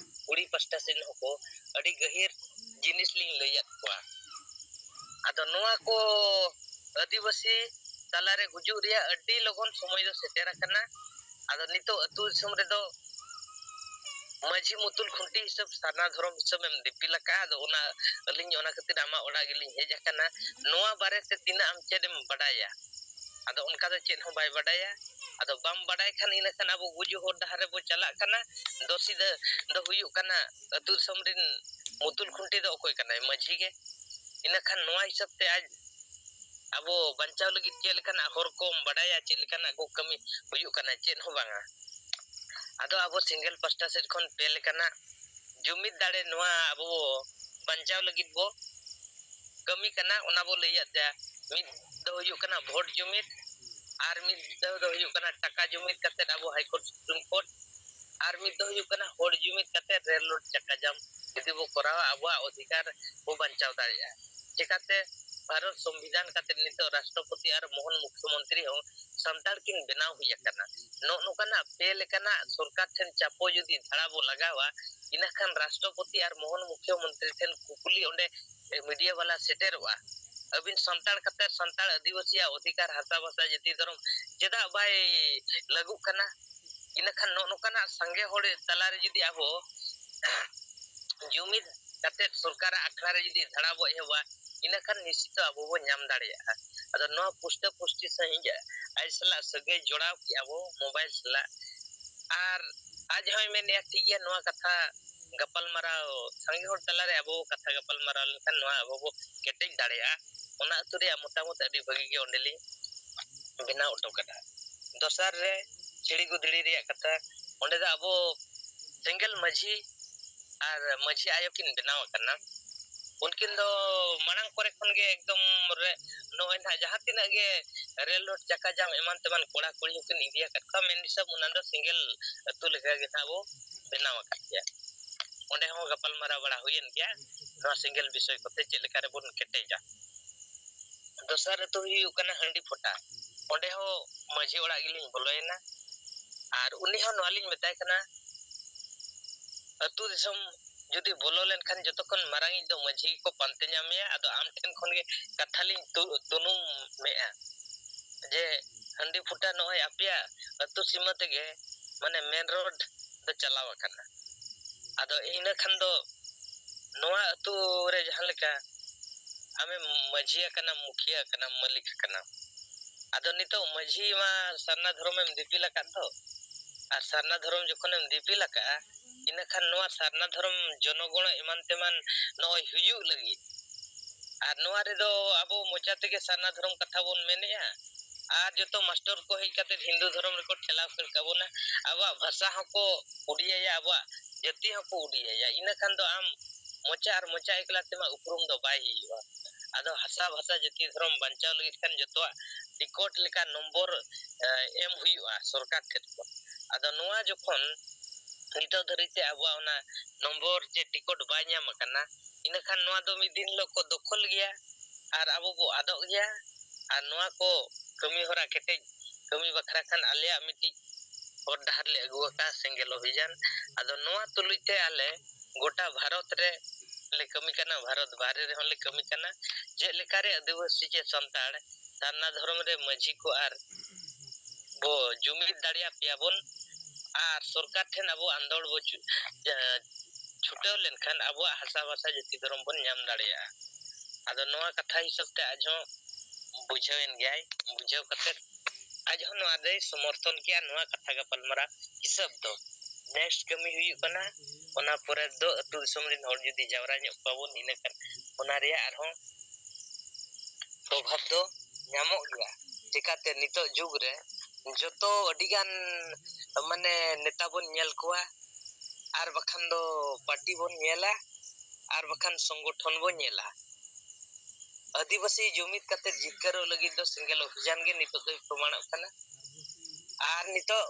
ᱠᱩᱲᱤ ᱯᱟᱥᱴᱟ ᱥᱮᱫ ᱦᱚᱸᱠᱚ ᱟᱹᱰᱤ ᱜᱟᱹᱦᱤᱨ ᱡᱤᱱᱤᱥ ᱞᱤᱧ ᱞᱟᱹᱭᱟᱫ ᱠᱚᱣᱟ᱾ ᱟᱫᱚ ᱱᱚᱣᱟ ᱠᱚ ᱟᱹᱫᱤᱵᱟᱹᱥᱤ ᱛᱟᱞᱟᱨᱮ ᱜᱩᱡᱩᱜ ᱨᱮᱭᱟᱜ ᱟᱹᱰᱤ ᱞᱚᱜᱚᱱ ᱥᱚᱢᱚᱭ ᱫᱚ ᱥᱮᱴᱮᱨ ᱟᱠᱟᱱᱟ᱾ ᱟᱫᱚ ᱱᱤᱛᱚᱜ ᱟᱹᱛᱩ ᱫᱤᱥᱚᱢ ᱨᱮᱫᱚ ᱢᱟᱹᱡᱷᱤ ᱢᱩᱛᱩᱞ ᱠᱷᱩᱱᱴᱤ ᱦᱤᱥᱟᱹᱵ, ᱥᱟᱨᱱᱟ ᱫᱷᱚᱨᱚᱢ ᱦᱤᱥᱟᱹᱵ ᱮᱢ ᱫᱤᱯᱤᱞ ᱟᱠᱟᱫᱼᱟ᱾ ᱟᱫᱚ ᱚᱱᱟ ᱟᱹᱞᱤᱧ ᱚᱱᱟ ᱠᱷᱟᱹᱛᱤᱨ ᱟᱢᱟᱜ ᱚᱲᱟᱜ ᱜᱮᱞᱤᱧ ᱦᱮᱡ ᱟᱠᱟᱱᱟ᱾ ᱱᱚᱣᱟ ᱵᱟᱨᱮᱛᱮ ᱛᱤᱱᱟᱹᱜ ᱟᱢ ᱪᱮᱫ ᱮᱢ ᱵᱟᱰᱟᱭᱟ? ᱟᱫᱚ ᱚᱱᱠᱟ ᱫᱚ ᱪᱮᱫ ᱦᱚᱸ ᱵᱟᱭ ᱵᱟᱰᱟᱭᱟ᱾ ᱟᱫᱚ ᱵᱟᱢ ᱵᱟᱰᱟᱭ ᱠᱷᱟᱱ ᱤᱱᱟᱹ ᱠᱷᱟᱱ ᱟᱵᱚ ᱜᱩᱡᱩᱜ ᱦᱚᱨ ᱰᱟᱦᱟᱨ ᱨᱮᱵᱚ ᱪᱟᱞᱟᱜ ᱠᱟᱱᱟ᱾ ᱫᱚᱥᱤ ᱫᱚ, ᱫᱚ ᱦᱩᱭᱩᱜ ᱠᱟᱱᱟ ᱟᱹᱛᱩ ᱫᱤᱥᱚᱢ ᱨᱮᱱ ᱢᱩᱛᱩᱞ ᱠᱷᱩᱱᱴᱤ ᱫᱚ ᱚᱠᱚᱭ ᱠᱟᱱᱟᱭ? ᱢᱟᱹᱡᱷᱤ ᱜᱮ᱾ ᱤᱱᱟᱹ ᱠᱷᱟᱱ ᱱᱚᱣᱟ ᱦᱤᱥᱟᱹᱵ ᱛᱮ ᱟᱡ ᱟᱵᱚ ᱵᱟᱧᱪᱟᱣ ᱞᱟᱹᱜᱤᱫ ᱪᱮᱫ ᱞᱮᱠᱟᱱᱟᱜ ᱦᱚᱨ ᱠᱚᱢ ᱵᱟᱰᱟᱭᱟ, ᱪᱮᱫ ᱞᱮᱠᱟᱱᱟᱜ ᱠᱚ ᱠᱟᱹᱢᱤ ᱦᱩᱭᱩᱜ ᱠᱟᱱᱟ? ᱪᱮᱫ ᱦᱚᱸ ᱵᱟᱝᱟ᱾ ᱟᱫᱚ ᱟᱵᱚ ᱥᱮᱸᱜᱮᱞ ᱯᱟᱥᱴᱟ ᱥᱮᱫ ᱠᱷᱚᱱ ᱯᱮ ᱞᱮᱠᱟᱱᱟᱜ ᱡᱩᱢᱤᱫ ᱫᱟᱲᱮ ᱱᱚᱣᱟ ᱟᱵᱚ ᱵᱟᱧᱪᱟᱣ ᱞᱟᱹᱜᱤᱫ ᱵᱚ ᱠᱟᱹᱢᱤ ᱠᱟᱱᱟ, ᱚᱱᱟ ᱵᱚ ᱞᱟᱹᱭᱮᱫ ᱛᱮ᱾ ᱢᱤᱫ ᱫᱚ ᱦᱩᱭᱩᱜ ᱠᱟᱱᱟ ᱵᱷᱳᱴ ᱡᱩᱢᱤᱫ, ᱟᱨ ᱢᱤᱫ ᱫᱚ ᱦᱩᱭᱩᱜ ᱠᱟᱱᱟ ᱴᱟᱠᱟ ᱡᱩᱢᱤᱫ ᱠᱟᱛᱮᱫ ᱟᱵᱚ ᱦᱟᱭ ᱠᱳᱨᱴ, ᱥᱩᱯᱨᱤᱢ ᱠᱳᱨᱴ, ᱟᱨ ᱢᱤᱫ ᱫᱚ ᱦᱩᱭᱩᱜ ᱠᱟᱱᱟ ᱦᱚᱲ ᱡᱩᱢᱤᱫ ᱠᱟᱛᱮᱫ ᱨᱮᱞ ᱨᱳᱰ ᱪᱟᱠᱟ ᱡᱟᱢ ᱡᱩᱫᱤ ᱵᱚ ᱠᱚᱨᱟᱣᱟ, ᱟᱵᱚᱣᱟᱜ ᱚᱫᱷᱤᱠᱟᱨ ᱵᱚ ᱵᱟᱧᱪᱟᱣ ᱫᱟᱲᱮᱭᱟᱜᱼᱟ᱾ ᱪᱮᱠᱟᱛᱮ ᱵᱷᱟᱨᱚᱛ ᱥᱚᱝᱵᱤᱫᱷᱟᱱ ᱠᱟᱛᱮᱫ ᱱᱤᱛᱚᱜ ᱨᱟᱥᱴᱨᱚᱯᱚᱛᱤ ᱟᱨ ᱢᱚᱦᱚᱱ ᱢᱩᱠᱷᱭᱚᱢᱚᱱᱛᱨᱤ ᱦᱚᱸ ᱥᱟᱱᱛᱟᱲ ᱠᱤᱱ ᱵᱮᱱᱟᱣ ᱦᱩᱭ ᱟᱠᱟᱱᱟ᱾ ᱱᱚᱜᱼᱚ ᱱᱚᱝᱠᱟᱱᱟᱜ ᱯᱮ ᱞᱮᱠᱟᱱᱟᱜ ᱥᱚᱨᱠᱟᱨ ᱴᱷᱮᱱ ᱪᱟᱯᱚ ᱡᱩᱫᱤ ᱫᱷᱟᱲᱟ ᱵᱚ ᱞᱟᱜᱟᱣᱟ, ᱤᱱᱟᱹ ᱠᱷᱟᱱ ᱨᱟᱥᱴᱨᱚᱯᱚᱛᱤ ᱟᱨ ᱢᱚᱦᱚᱱ ᱢᱩᱠᱷᱭᱚᱢᱚᱱᱛᱨᱤ ᱴᱷᱮᱱ ᱠᱩᱠᱞᱤ ᱚᱸᱰᱮ ᱢᱤᱰᱤᱭᱟ ᱵᱟᱞᱟ ᱥᱮᱴᱮᱨᱚᱜᱼᱟ᱾ ᱟᱹᱵᱤᱱ ᱥᱟᱱᱛᱟᱲ ᱠᱟᱛᱮ ᱥᱟᱱᱛᱟᱲ ᱟᱹᱫᱤᱵᱟᱹᱥᱤᱭᱟᱜ ᱚᱫᱷᱤᱠᱟᱨ, ᱦᱟᱥᱟ ᱵᱷᱟᱥᱟ, ᱡᱟᱹᱛᱤ ᱫᱷᱚᱨᱚᱢ ᱪᱮᱫᱟᱜ ᱵᱟᱭ ᱞᱟᱹᱜᱩᱜ ᱠᱟᱱᱟ? ᱤᱱᱟᱹ ᱠᱷᱟᱱ ᱱᱚᱜᱼᱚ ᱱᱚᱝᱠᱟᱱᱟᱜ ᱥᱟᱸᱜᱮ ᱦᱚᱲ ᱛᱟᱞᱟᱨᱮ ᱡᱩᱫᱤ ᱟᱵᱚ ᱡᱩᱢᱤᱫ ᱠᱟᱛᱮᱫ ᱥᱚᱨᱠᱟᱨᱟᱜ ᱟᱠᱷᱲᱟ ᱨᱮ ᱡᱩᱫᱤ ᱫᱷᱟᱲᱟ ᱵᱚ ᱮᱦᱚᱵᱟ, ᱤᱱᱟᱹ ᱠᱷᱟᱱ ᱱᱤᱥᱪᱤᱛ ᱟᱵᱚ ᱵᱚ ᱧᱟᱢ ᱫᱟᱲᱮᱭᱟᱜᱼᱟ᱾ ᱟᱫᱚ ᱱᱚᱣᱟ ᱯᱩᱥᱴᱟᱹ ᱯᱩᱥᱴᱤ ᱥᱟᱺᱦᱤᱡ ᱟᱡ ᱥᱟᱞᱟᱜ ᱥᱟᱹᱜᱟᱹᱭ ᱡᱚᱲᱟᱣ ᱠᱮᱜᱼᱟ ᱵᱚ ᱢᱳᱵᱟᱭᱤᱞ ᱥᱟᱞᱟᱜ᱾ ᱟᱨ ᱟᱡ ᱦᱚᱸᱭ ᱢᱮᱱᱮᱫᱼᱟ, ᱴᱷᱤᱠ ᱜᱮᱭᱟ, ᱱᱚᱣᱟ ᱠᱟᱛᱷᱟ ᱜᱟᱯᱟᱞᱢᱟᱨᱟᱣ, ᱥᱟᱸᱜᱮ ᱦᱚᱲ ᱛᱟᱞᱟᱨᱮ ᱟᱵᱚ ᱠᱟᱛᱷᱟ ᱜᱟᱯᱟᱞᱢᱟᱨᱟᱣ ᱞᱮᱱᱠᱷᱟᱱ ᱱᱚᱣᱟ ᱟᱵᱚ ᱵᱚ ᱠᱮᱴᱮᱡ ᱫᱟᱲᱮᱭᱟᱜᱼᱟ᱾ ᱚᱱᱟ ᱟᱹᱛᱩ ᱨᱮᱭᱟᱜ ᱢᱚᱛᱟᱢᱚᱛ ᱟᱹᱰᱤ ᱵᱷᱟᱹᱜᱤ ᱜᱮ ᱚᱸᱰᱮᱞᱤᱧ ᱵᱮᱱᱟᱣ ᱦᱚᱴᱚ ᱠᱟᱫᱟ᱾ ᱫᱚᱥᱟᱨ ᱨᱮ ᱪᱷᱤᱲᱤ ᱜᱩᱫᱽᱲᱤ ᱨᱮᱭᱟᱜ ᱠᱟᱛᱷᱟ, ᱚᱸᱰᱮ ᱫᱚ ᱟᱵᱚ ᱥᱮᱸᱜᱮᱞ ᱢᱟᱹᱡᱷᱤ ᱟᱨ ᱢᱟᱹᱡᱷᱤ ᱟᱭᱳ ᱠᱤᱱ ᱵᱮᱱᱟᱣ ᱟᱠᱟᱱᱟ᱾ ᱩᱱᱠᱤᱱ ᱫᱚ ᱢᱟᱲᱟᱝ ᱠᱚᱨᱮ ᱠᱷᱚᱱ ᱜᱮ ᱮᱠᱫᱚᱢ ᱨᱮ, ᱱᱚᱜᱼᱚᱭ ᱱᱟᱦᱟᱜ ᱡᱟᱦᱟᱸ ᱛᱤᱱᱟᱹᱜ ᱜᱮ ᱨᱮᱞ ᱨᱳᱰ ᱪᱟᱠᱟ ᱡᱟᱢ ᱮᱢᱟᱱ ᱛᱮᱢᱟᱱ ᱠᱚᱲᱟ ᱠᱩᱲᱤ ᱦᱚᱸᱠᱤᱱ ᱤᱫᱤ ᱟᱠᱟᱫ ᱠᱚᱣᱟ᱾ ᱢᱮᱱ ᱦᱤᱥᱟᱹᱵ ᱚᱱᱟ ᱫᱚ ᱥᱤᱸᱜᱮᱞ ᱟᱹᱛᱩ ᱞᱮᱠᱟ ᱜᱮ ᱱᱟᱦᱟᱜ ᱵᱚ ᱵᱮᱱᱟᱣ ᱟᱠᱟᱫ ᱜᱮᱭᱟ᱾ ᱚᱸᱰᱮ ᱦᱚᱸ ᱜᱟᱯᱟᱞ ᱢᱟᱨᱟᱣ ᱵᱟᱲᱟ ᱦᱩᱭᱮᱱ ᱜᱮᱭᱟ ᱱᱚᱣᱟ ᱥᱤᱸᱜᱮᱞ ᱵᱤᱥᱚᱭ ᱠᱚᱛᱮ, ᱪᱮᱫ ᱞᱮᱠᱟ ᱨᱮᱵᱚᱱ ᱠᱮᱴᱮᱡᱟ᱾ ᱫᱚᱥᱟᱨ ᱟᱹᱛᱩ ᱦᱩᱭᱩᱜ ᱠᱟᱱᱟ ᱦᱟᱺᱰᱤ ᱯᱷᱚᱴᱟ᱾ ᱚᱸᱰᱮ ᱦᱚᱸ ᱢᱟᱹᱡᱷᱤ ᱚᱲᱟᱜ ᱜᱮᱞᱤᱧ ᱵᱚᱞᱚᱭᱮᱱᱟ᱾ ᱟᱨ ᱩᱱᱤ ᱦᱚᱸ ᱱᱚᱣᱟ ᱞᱤᱧ ᱢᱮᱛᱟᱭ ᱠᱟᱱᱟ, ᱟᱹᱛᱩ ᱫᱤᱥᱚᱢ ᱡᱩᱫᱤ ᱵᱚᱞᱚ ᱞᱮᱱᱠᱷᱟᱱ ᱡᱚᱛᱚ ᱠᱷᱚᱱ ᱢᱟᱨᱟᱝ ᱤᱡ ᱫᱚ ᱢᱟᱹᱡᱷᱤ ᱜᱮᱠᱚ ᱯᱟᱱᱛᱮ ᱧᱟᱢᱮᱭᱟ᱾ ᱟᱫᱚ ᱟᱢ ᱴᱷᱮᱱ ᱠᱷᱚᱱ ᱜᱮ ᱠᱟᱛᱷᱟ ᱞᱤᱧ ᱛᱩ-, ᱛᱩᱱᱩᱢᱮᱜᱼᱟ ᱡᱮ ᱦᱟᱺᱰᱤ ᱯᱷᱩᱴᱟ ᱱᱚᱜᱼᱚᱭ ᱟᱯᱮᱭᱟᱜ ᱟᱹᱛᱩ ᱥᱤᱢᱟᱹ ᱛᱮᱜᱮ ᱢᱟᱱᱮ ᱢᱮᱱ ᱨᱳᱰ ᱫᱚ ᱪᱟᱞᱟᱣ ᱟᱠᱟᱱᱟ᱾ ᱟᱫᱚ ᱤᱱᱟᱹ ᱠᱷᱟᱱ ᱫᱚ ᱱᱚᱣᱟ ᱟᱹᱛᱩ ᱨᱮ ᱡᱟᱦᱟᱸ ᱞᱮᱠᱟ ᱟᱢᱮᱢ ᱢᱟᱹᱡᱷᱤ ᱟᱠᱟᱱᱟᱢ, ᱢᱩᱠᱷᱤᱭᱟᱹ ᱟᱠᱟᱱᱟᱢ, ᱢᱟᱹᱞᱤᱠ ᱟᱠᱟᱱᱟᱢ, ᱟᱫᱚ ᱱᱤᱛᱚᱜ ᱢᱟᱹᱡᱷᱤ ᱢᱟ ᱥᱟᱨᱱᱟ ᱫᱷᱚᱨᱚᱢᱮᱢ ᱫᱤᱯᱤᱞ ᱟᱠᱟᱫ ᱫᱚ, ᱟᱨ ᱥᱟᱨᱱᱟ ᱫᱷᱚᱨᱚᱢ ᱡᱚᱠᱷᱚᱱᱮᱢ ᱫᱤᱯᱤᱞ ᱟᱠᱟᱫᱼᱟ, ᱤᱱᱟᱹᱠᱷᱟᱱ ᱱᱚᱣᱟ ᱥᱟᱨᱱᱟ ᱫᱷᱚᱨᱚᱢ ᱡᱚᱱᱚᱜᱚᱬ ᱮᱢᱟᱱ ᱛᱮᱢᱟᱱ ᱱᱚᱜᱼᱚᱭ ᱦᱩᱭᱩᱜ ᱞᱟᱹᱜᱤᱫ, ᱟᱨ ᱱᱚᱣᱟ ᱨᱮᱫᱚ ᱟᱵᱚ ᱢᱚᱪᱟ ᱛᱮᱜᱮ ᱥᱟᱨᱱᱟ ᱫᱷᱚᱨᱚᱢ ᱠᱟᱛᱷᱟ ᱵᱚᱱ ᱢᱮᱱᱮᱜᱼᱟ, ᱟᱨ ᱡᱚᱛᱚ ᱢᱟᱥᱴᱚᱨ ᱠᱚ ᱦᱮᱡ ᱠᱟᱛᱮ ᱦᱤᱱᱫᱩ ᱫᱷᱚᱨᱚᱢ ᱨᱮᱠᱚ ᱴᱷᱮᱞᱟᱣ ᱠᱮᱫ ᱛᱟᱵᱚᱱᱟ᱾ ᱟᱵᱚᱣᱟᱜ ᱵᱷᱟᱥᱟ ᱦᱚᱸᱠᱚ ᱩᱰᱤᱭᱟᱭᱟ, ᱟᱵᱚᱣᱟᱜ ᱡᱟᱹᱛᱤ ᱦᱚᱸᱠᱚ ᱩᱰᱤᱭᱟᱭᱟ᱾ ᱤᱱᱟᱹ ᱠᱷᱟᱱ ᱫᱚ ᱟᱢ ᱢᱚᱪᱟ ᱟᱨ ᱢᱚᱪᱟ ᱮᱠᱞᱟ ᱛᱮᱢᱟ ᱩᱯᱨᱩᱢ ᱫᱚ ᱵᱟᱭ ᱦᱩᱭᱩᱜᱼᱟ᱾ ᱟᱫᱚ ᱦᱟᱥᱟ, ᱵᱷᱟᱥᱟ, ᱡᱟᱹᱛᱤ, ᱫᱷᱚᱨᱚᱢ ᱵᱟᱧᱪᱟᱣ ᱞᱟᱹᱜᱤᱫ ᱠᱷᱟᱱ ᱡᱚᱛᱚᱣᱟᱜ ᱴᱤᱠᱚᱴ ᱞᱮᱠᱟ ᱱᱚᱢᱵᱚᱨ, ᱮ, ᱮᱢ ᱦᱩᱭᱩᱜᱼᱟ ᱥᱚᱨᱠᱟᱨ ᱴᱷᱮᱱ ᱠᱷᱚᱱ᱾ ᱟᱫᱚ ᱱᱚᱣᱟ ᱡᱚᱠᱷᱚᱱ ᱱᱤᱛᱚᱜ ᱫᱷᱟᱹᱨᱤᱡ ᱛᱮ ᱟᱵᱚᱣᱟᱜ ᱚᱱᱟ ᱱᱚᱢᱵᱚᱨ ᱪᱮ ᱴᱤᱠᱚᱴ ᱵᱟᱭ ᱧᱟᱢ ᱟᱠᱟᱱᱟ, ᱤᱱᱟᱹᱠᱷᱟᱱ ᱱᱚᱣᱟ ᱫᱚ ᱢᱤᱫ ᱫᱤᱱ ᱦᱤᱞᱳᱜ ᱠᱚ ᱫᱚᱠᱷᱚᱞ ᱜᱮᱭᱟ ᱟᱨ ᱟᱵᱚ ᱵᱚ ᱟᱫᱚᱜ ᱜᱮᱭᱟ᱾ ᱟᱨ ᱱᱚᱣᱟ ᱠᱚ ᱠᱟᱹᱢᱤ ᱦᱚᱨᱟ ᱠᱮᱴᱮᱡ ᱠᱟᱹᱢᱤ ᱵᱟᱠᱷᱨᱟ ᱠᱷᱟᱱ ᱟᱞᱮᱭᱟᱜ ᱢᱤᱫᱴᱤᱡ ᱦᱚᱨ ᱰᱟᱦᱟᱨ ᱞᱮ ᱟᱹᱜᱩ ᱟᱠᱟᱫᱼᱟ, ᱥᱮᱸᱜᱮᱞ ᱚᱵᱷᱤᱡᱟᱱ᱾ ᱟᱫᱚ ᱱᱚᱣᱟ ᱛᱩᱞᱩᱡ ᱛᱮ ᱟᱞᱮ ᱜᱚᱴᱟ ᱵᱷᱟᱨᱚᱛ ᱨᱮ ᱞᱮ ᱠᱟᱹᱢᱤ ᱠᱟᱱᱟ, ᱵᱷᱟᱨᱚᱛ ᱵᱟᱦᱨᱮ ᱨᱮᱦᱚᱸ ᱞᱮ ᱠᱟᱹᱢᱤ ᱠᱟᱱᱟ᱾ ᱪᱮᱫ ᱞᱮᱠᱟᱨᱮ ᱟᱹᱫᱤᱵᱟᱹᱥᱤ ᱪᱮ ᱥᱟᱱᱛᱟᱲ ᱥᱟᱨᱱᱟ ᱫᱷᱚᱨᱚᱢ ᱨᱮ ᱢᱟᱹᱡᱷᱤ ᱠᱚ ᱟᱨ ᱵᱚ ᱡᱩᱢᱤᱫ ᱫᱟᱲᱮᱭᱟᱯᱮᱭᱟ ᱵᱚᱱ, ᱟᱨ ᱥᱚᱨᱠᱟᱨ ᱴᱷᱮᱱ ᱟᱵᱚ ᱟᱸᱫᱳᱲ ᱵᱚ ᱪᱷᱩ-, ᱡᱟ-, ᱪᱷᱩᱴᱟᱹᱣ ᱞᱮᱱᱠᱷᱟᱱ ᱟᱵᱚᱣᱟᱜ ᱦᱟᱥᱟ ᱵᱷᱟᱥᱟ ᱡᱟᱹᱛᱤ ᱫᱷᱚᱨᱚᱢ ᱵᱚᱱ ᱧᱟᱢ ᱫᱟᱲᱮᱭᱟᱜᱼᱟ᱾ ᱟᱫᱚ ᱱᱚᱣᱟ ᱠᱟᱛᱷᱟ ᱦᱤᱥᱟᱹᱵ ᱛᱮ ᱟᱡ ᱦᱚᱸ ᱵᱩᱡᱷᱟᱹᱣᱮᱱ ᱜᱮᱭᱟᱭ, ᱵᱩᱡᱷᱟᱹᱣ ᱠᱟᱛᱮ ᱟᱡ ᱦᱚᱸ ᱱᱚᱣᱟ ᱫᱚᱭ ᱥᱚᱢᱚᱨᱛᱷᱚᱱ ᱠᱮᱜᱼᱟ, ᱱᱚᱣᱟ ᱠᱟᱛᱷᱟ ᱜᱟᱯᱟᱞᱢᱟᱨᱟᱣ ᱦᱤᱥᱟᱹᱵ ᱫᱚ᱾ Next ᱠᱟᱹᱢᱤ ᱦᱩᱭᱩᱜ ᱠᱟᱱᱟ, ᱚᱱᱟ ᱯᱚᱨᱮ ᱫᱚ ᱟᱹᱛᱩ ᱫᱤᱥᱚᱢ ᱨᱮᱱ ᱦᱚᱲ ᱡᱩᱫᱤ ᱡᱟᱣᱨᱟ ᱧᱚᱜ ᱠᱚᱣᱟ ᱵᱚᱱ, ᱤᱱᱟᱹᱠᱷᱟᱱ ᱚᱱᱟ ᱨᱮᱭᱟᱜ ᱟᱨᱦᱚᱸ ᱯᱨᱚᱵᱷᱟᱵᱽ ᱫᱚ ᱧᱟᱢᱚᱜ ᱜᱮᱭᱟ᱾ ᱪᱤᱠᱟᱹᱛᱮ ᱱᱤᱛᱚᱜ ᱡᱩᱜᱽ ᱨᱮ ᱡᱚᱛᱚ ᱟᱹᱰᱤᱜᱟᱱ ᱢᱟᱱᱮ ᱱᱮᱛᱟ ᱵᱚᱱ ᱧᱮᱞ ᱠᱚᱣᱟ, ᱟᱨ ᱵᱟᱠᱷᱟᱱ ᱫᱚ ᱯᱟᱨᱴᱤ ᱵᱚᱱ ᱧᱮᱞᱟ, ᱟᱨ ᱵᱟᱠᱷᱟᱱ ᱥᱚᱝᱜᱚᱴᱷᱚᱱ ᱵᱚᱱ ᱧᱮᱞᱟ᱾ ᱟᱹᱫᱤᱵᱟᱹᱥᱤ ᱡᱩᱢᱤᱫ ᱠᱟᱛᱮ ᱡᱤᱛᱠᱟᱹᱨᱚᱜ ᱞᱟᱹᱜᱤᱫ ᱫᱚ ᱥᱮᱸᱜᱮᱞ ᱚᱵᱷᱤᱡᱟᱱ ᱜᱮ ᱱᱤᱛᱚᱜ ᱫᱚ ᱯᱨᱚᱢᱟᱬᱚᱜ ᱠᱟᱱᱟ᱾ ᱟᱨ ᱱᱤᱛᱚᱜ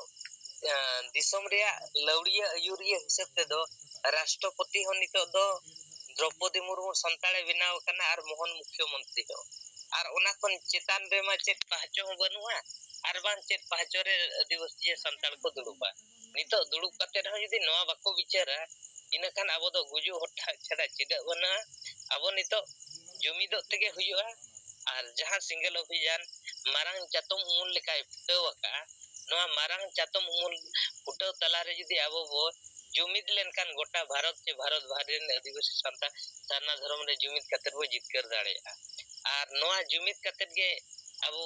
ᱫᱤᱥᱚᱢ ᱨᱮᱭᱟᱜ ᱞᱟᱹᱣᱲᱤᱭᱟᱹ ᱟᱹᱭᱩᱨᱤᱭᱟᱹ ᱦᱤᱥᱟᱹᱵ ᱛᱮᱫᱚ ᱨᱟᱥᱴᱨᱚᱯᱚᱛᱤ ᱦᱚᱸ ᱱᱤᱛᱚᱜ ᱫᱚ ᱫᱨᱚᱯᱚᱫᱤ ᱢᱩᱨᱢᱩ ᱥᱟᱱᱛᱟᱲᱮ ᱵᱮᱱᱟᱣ ᱠᱟᱱᱟ ᱟᱨ ᱢᱳᱦᱚᱱ ᱢᱩᱠᱷᱭᱚ ᱢᱚᱱᱛᱨᱤ ᱦᱚᱸ᱾ ᱟᱨ ᱚᱱᱟ ᱠᱷᱚᱱ ᱪᱮᱛᱟᱱ ᱨᱮᱢᱟ ᱪᱮᱫ ᱯᱟᱦᱪᱚ ᱦᱚᱸ ᱵᱟᱹᱱᱩᱜᱼᱟ, ᱟᱨ ᱵᱟᱝ ᱪᱮᱫ ᱯᱟᱦᱪᱚ ᱨᱮ ᱟᱹᱫᱤᱵᱟᱹᱥᱤ ᱥᱮ ᱥᱟᱱᱛᱟᱲ ᱠᱚ ᱫᱩᱲᱩᱵᱟ᱾ ᱱᱤᱛᱚᱜ ᱫᱩᱲᱩᱵ ᱠᱟᱛᱮ ᱦᱚᱸ ᱡᱩᱫᱤ ᱱᱚᱣᱟ ᱵᱟᱠᱚ ᱵᱤᱪᱟᱹᱨᱟ, ᱤᱱᱟᱹᱠᱷᱟᱱ ᱟᱵᱚ ᱫᱚ ᱜᱩᱡᱩᱜ ᱦᱚᱲ ᱴᱷᱟ- ᱪᱷᱟᱰᱟ ᱪᱮᱫᱟᱜ ᱵᱟᱹᱱᱩᱜᱼᱟ᱾ ᱟᱵᱚ ᱱᱤᱛᱚᱜ ᱡᱩᱢᱤᱫᱚᱜ ᱛᱮᱜᱮ ᱦᱩᱭᱩᱜᱼᱟ᱾ ᱟᱨ ᱡᱟᱦᱟᱸ ᱥᱮᱸᱜᱮᱞ ᱚᱵᱷᱤᱡᱟᱱ ᱢᱟᱨᱟᱝ ᱪᱟᱛᱚᱢ ᱩᱢᱩᱞ ᱞᱮᱠᱟᱭ ᱯᱷᱩᱴᱟᱹᱣ ᱟᱠᱟᱫᱼᱟ, ᱱᱚᱣᱟ ᱢᱟᱨᱟᱝ ᱪᱟᱛᱚᱢ ᱩᱢᱩᱞ ᱯᱷᱩᱴᱟᱹᱣ ᱛᱟᱞᱟᱨᱮ ᱡᱩᱫᱤ ᱟᱵᱚ ᱵᱚ ᱡᱩᱢᱤᱫ ᱞᱮᱱᱠᱷᱟᱱ, ᱜᱚᱴᱟ ᱵᱷᱟᱨᱚᱛ ᱪᱮ ᱵᱷᱟᱨᱚᱛ ᱵᱟᱦᱨᱮ ᱨᱮᱱ ᱟᱹᱫᱤᱵᱟᱹᱥᱤ ᱥᱟᱱᱛᱟᱲ ᱥᱟᱨᱱᱟ ᱫᱷᱚᱨᱚᱢ ᱨᱮ ᱡᱩᱢᱤᱫ ᱠᱟᱛᱮ ᱵᱚ ᱡᱤᱛᱠᱟᱹᱨ ᱫᱟᱲᱮᱭᱟᱜᱼᱟ᱾ ᱟᱨ ᱱᱚᱣᱟ ᱡᱩᱢᱤᱫ ᱠᱟᱛᱮ ᱜᱮ ᱟᱵᱚ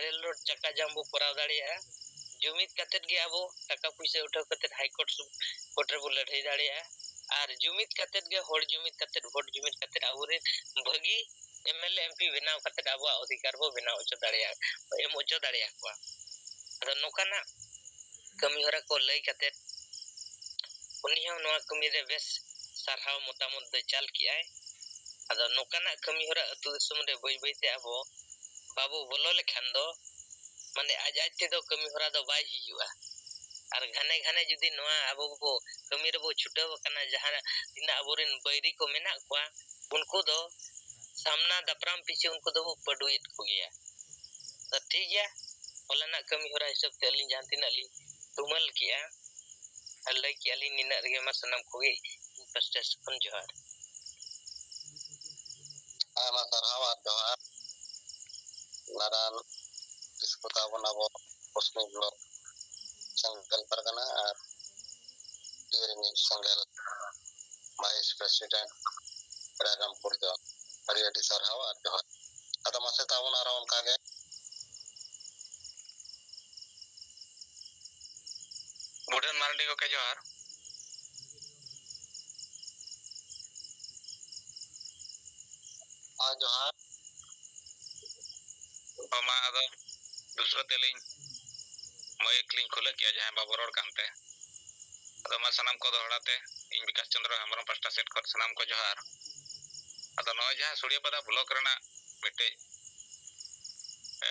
ᱨᱮᱞ ᱨᱳᱰ ᱪᱟᱠᱟ ᱡᱟᱢ ᱵᱚ ᱠᱚᱨᱟᱣ ᱫᱟᱲᱮᱭᱟᱜᱼᱟ᱾ ᱡᱩᱢᱤᱫ ᱠᱟᱛᱮ ᱜᱮ ᱟᱵᱚ ᱴᱟᱠᱟ ᱯᱩᱭᱥᱟᱹ ᱩᱴᱷᱟᱹᱣ ᱠᱟᱛᱮ ᱦᱟᱭ ᱠᱳᱨᱴ ᱥᱩ- ᱠᱳᱨᱴ ᱨᱮᱵᱚ ᱞᱟᱹᱲᱦᱟᱹᱭ ᱫᱟᱲᱮᱭᱟᱜᱼᱟ᱾ ᱟᱨ ᱡᱩᱢᱤᱫ ᱠᱟᱛᱮ ᱜᱮ, ᱦᱚᱲ ᱡᱩᱢᱤᱫ ᱠᱟᱛᱮ, ᱵᱷᱳᱴ ᱡᱩᱢᱤᱫ ᱠᱟᱛᱮ ᱟᱵᱚᱨᱮᱱ ᱵᱷᱟᱹᱜᱤ M L A, M P ᱵᱮᱱᱟᱣ ᱠᱟᱛᱮ ᱟᱵᱚᱣᱟᱜ ᱚᱫᱷᱤᱠᱟᱨ ᱵᱚ ᱵᱮᱱᱟᱣ ᱦᱚᱪᱚ ᱫᱟᱲᱮᱭᱟᱜ, ᱮᱢ ᱦᱚᱪᱚ ᱫᱟᱲᱮᱭᱟᱠᱚᱣᱟ᱾ ᱟᱫᱚ ᱱᱚᱝᱠᱟᱱᱟᱜ ᱠᱟᱹᱢᱤ ᱦᱚᱨᱟ ᱠᱚ ᱞᱟᱹᱭ ᱠᱟᱛᱮ ᱩᱱᱤ ᱦᱚᱸ ᱱᱚᱣᱟ ᱠᱟᱹᱢᱤ ᱨᱮ ᱵᱮᱥ ᱥᱟᱨᱦᱟᱣ ᱢᱚᱛᱟᱢᱚᱛ ᱫᱚᱭ ᱪᱟᱞ ᱠᱮᱜᱼᱟᱭ᱾ ᱟᱫᱚ ᱱᱚᱝᱠᱟᱱᱟᱜ ᱠᱟᱹᱢᱤ ᱦᱚᱨᱟ ᱟᱹᱛᱩ ᱫᱤᱥᱚᱢ ᱨᱮ ᱵᱟᱹᱭ ᱵᱟᱹᱭ ᱛᱮ ᱟᱵᱚ ᱵᱟᱵᱚ ᱵᱚᱞᱚ ᱞᱮᱠᱷᱟᱱ ᱫᱚ, ᱢᱟᱱᱮ ᱟᱡ ᱟᱡ ᱛᱮᱫᱚ ᱠᱟᱹᱢᱤ ᱦᱚᱨᱟ ᱫᱚ ᱵᱟᱭ ᱦᱩᱭᱩᱜᱼᱟ᱾ ᱟᱨ ᱜᱷᱟᱱᱮ ᱜᱷᱟᱱᱮ ᱡᱩᱫᱤ ᱱᱚᱣᱟ ᱟᱵᱚ ᱵᱚ ᱠᱟᱹᱢᱤ ᱨᱮᱵᱚ ᱪᱷᱩᱴᱟᱹᱣ ᱟᱠᱟᱱᱟ, ᱡᱟᱦᱟᱸ ᱛᱤᱱᱟᱹᱜ ᱟᱵᱚᱨᱮᱱ ᱵᱟᱹᱭᱨᱤ ᱠᱚ ᱢᱮᱱᱟᱜ ᱠᱚᱣᱟ, ᱩᱱᱠᱩ ᱫᱚ ᱥᱟᱢᱱᱟ ᱫᱟᱯᱨᱟᱢ ᱯᱤᱪᱷᱤ ᱩᱱᱠᱩ ᱫᱚᱵᱚ ᱯᱟᱹᱰᱩᱭᱮᱫ ᱠᱚᱜᱮᱭᱟ᱾ ᱛᱚ ᱴᱷᱤᱠ ᱜᱮᱭᱟ, ᱦᱚᱞᱟᱱᱟᱜ ᱠᱟᱹᱢᱤ ᱦᱚᱨᱟ ᱦᱤᱥᱟᱹᱵ ᱛᱮ ᱟᱹᱞᱤᱧ ᱡᱟᱦᱟᱸ ᱛᱤᱱᱟᱹᱜ ᱞᱤᱧ ᱛᱩᱢᱟᱹᱞ ᱠᱮᱜᱼᱟ ᱟᱨ ᱞᱟᱹᱭ ᱠᱮᱜᱼᱟ ᱞᱤᱧ, ᱱᱤᱱᱟᱹᱜ ᱨᱮᱜᱮ ᱢᱟ ᱥᱟᱱᱟᱢ ᱠᱚᱜᱮ ᱤᱧ ᱯᱟᱥᱴᱟ ᱥᱮᱫ ᱠᱷᱚᱱ ᱡᱚᱦᱟᱨ᱾ ᱟᱭᱢᱟ ᱥᱟᱨᱦᱟᱣ ᱟᱨ ᱡᱚᱦᱟᱨ᱾ ᱱᱟᱨᱟᱱ ᱠᱤᱥᱠᱩ ᱛᱟᱵᱚᱱ ᱟᱵᱚ ᱯᱚᱥᱪᱤᱢ ᱵᱞᱚᱠ ᱥᱮᱸᱜᱮᱞ ᱯᱟᱨᱜᱟᱱᱟ ᱟᱨ ᱴᱤ ᱨᱤᱱᱤᱡ ᱥᱮᱸᱜᱮᱞ ᱵᱷᱟᱭᱤᱥ ᱯᱨᱮᱥᱤᱰᱮᱱᱴ ᱨᱟᱭᱨᱚᱝᱯᱩᱨ ᱫᱚ ᱟᱹᱰᱤ ᱟᱹᱰᱤ ᱥᱟᱨᱦᱟᱣ ᱟᱨ ᱡᱚᱦᱟᱨ᱾ ᱟᱫᱚ ᱢᱟᱥᱮ ᱛᱟᱵᱚᱱ ᱟᱨᱚ ᱚᱱᱠᱟ ᱜᱮ᱾ ᱵᱩᱰᱷᱟᱹᱱ ᱢᱟᱨᱰᱤ ᱜᱚᱢᱠᱮ ᱡᱚᱦᱟᱨ᱾ ᱦᱮᱸ, ᱡᱚᱦᱟᱨ᱾ ᱦᱚᱸ, ᱢᱟ ᱟᱫᱚ ᱫᱩᱥᱨᱟᱹ ᱛᱮᱞᱤᱧ ᱢᱟᱹᱭᱤᱠ ᱞᱤᱧ ᱠᱷᱩᱞᱟᱹᱣ ᱠᱮᱜᱼᱟ, ᱡᱟᱦᱟᱸᱭ ᱵᱟᱵᱚ ᱨᱚᱲ ᱠᱟᱱᱛᱮ᱾ ᱟᱫᱚ ᱢᱟ ᱥᱟᱱᱟᱢ ᱠᱚ ᱫᱚᱦᱲᱟ ᱛᱮ ᱤᱧ ᱵᱤᱠᱟᱥ ᱪᱚᱸᱫᱽᱨᱚ ᱦᱮᱢᱵᱨᱚᱢ ᱯᱟᱥᱴᱟ ᱥᱮᱫ ᱠᱷᱚᱱ ᱥᱟᱱᱟᱢ ᱠᱚ ᱡᱚᱦᱟᱨ᱾ ᱟᱫᱚ ᱱᱚᱜᱼᱚᱭ ᱡᱟᱦᱟᱸ ᱥᱩᱲᱤᱭᱟᱯᱟᱫᱟ ᱵᱞᱚᱠ ᱨᱮᱱᱟᱜ ᱢᱤᱫᱴᱮᱡ, ᱮ,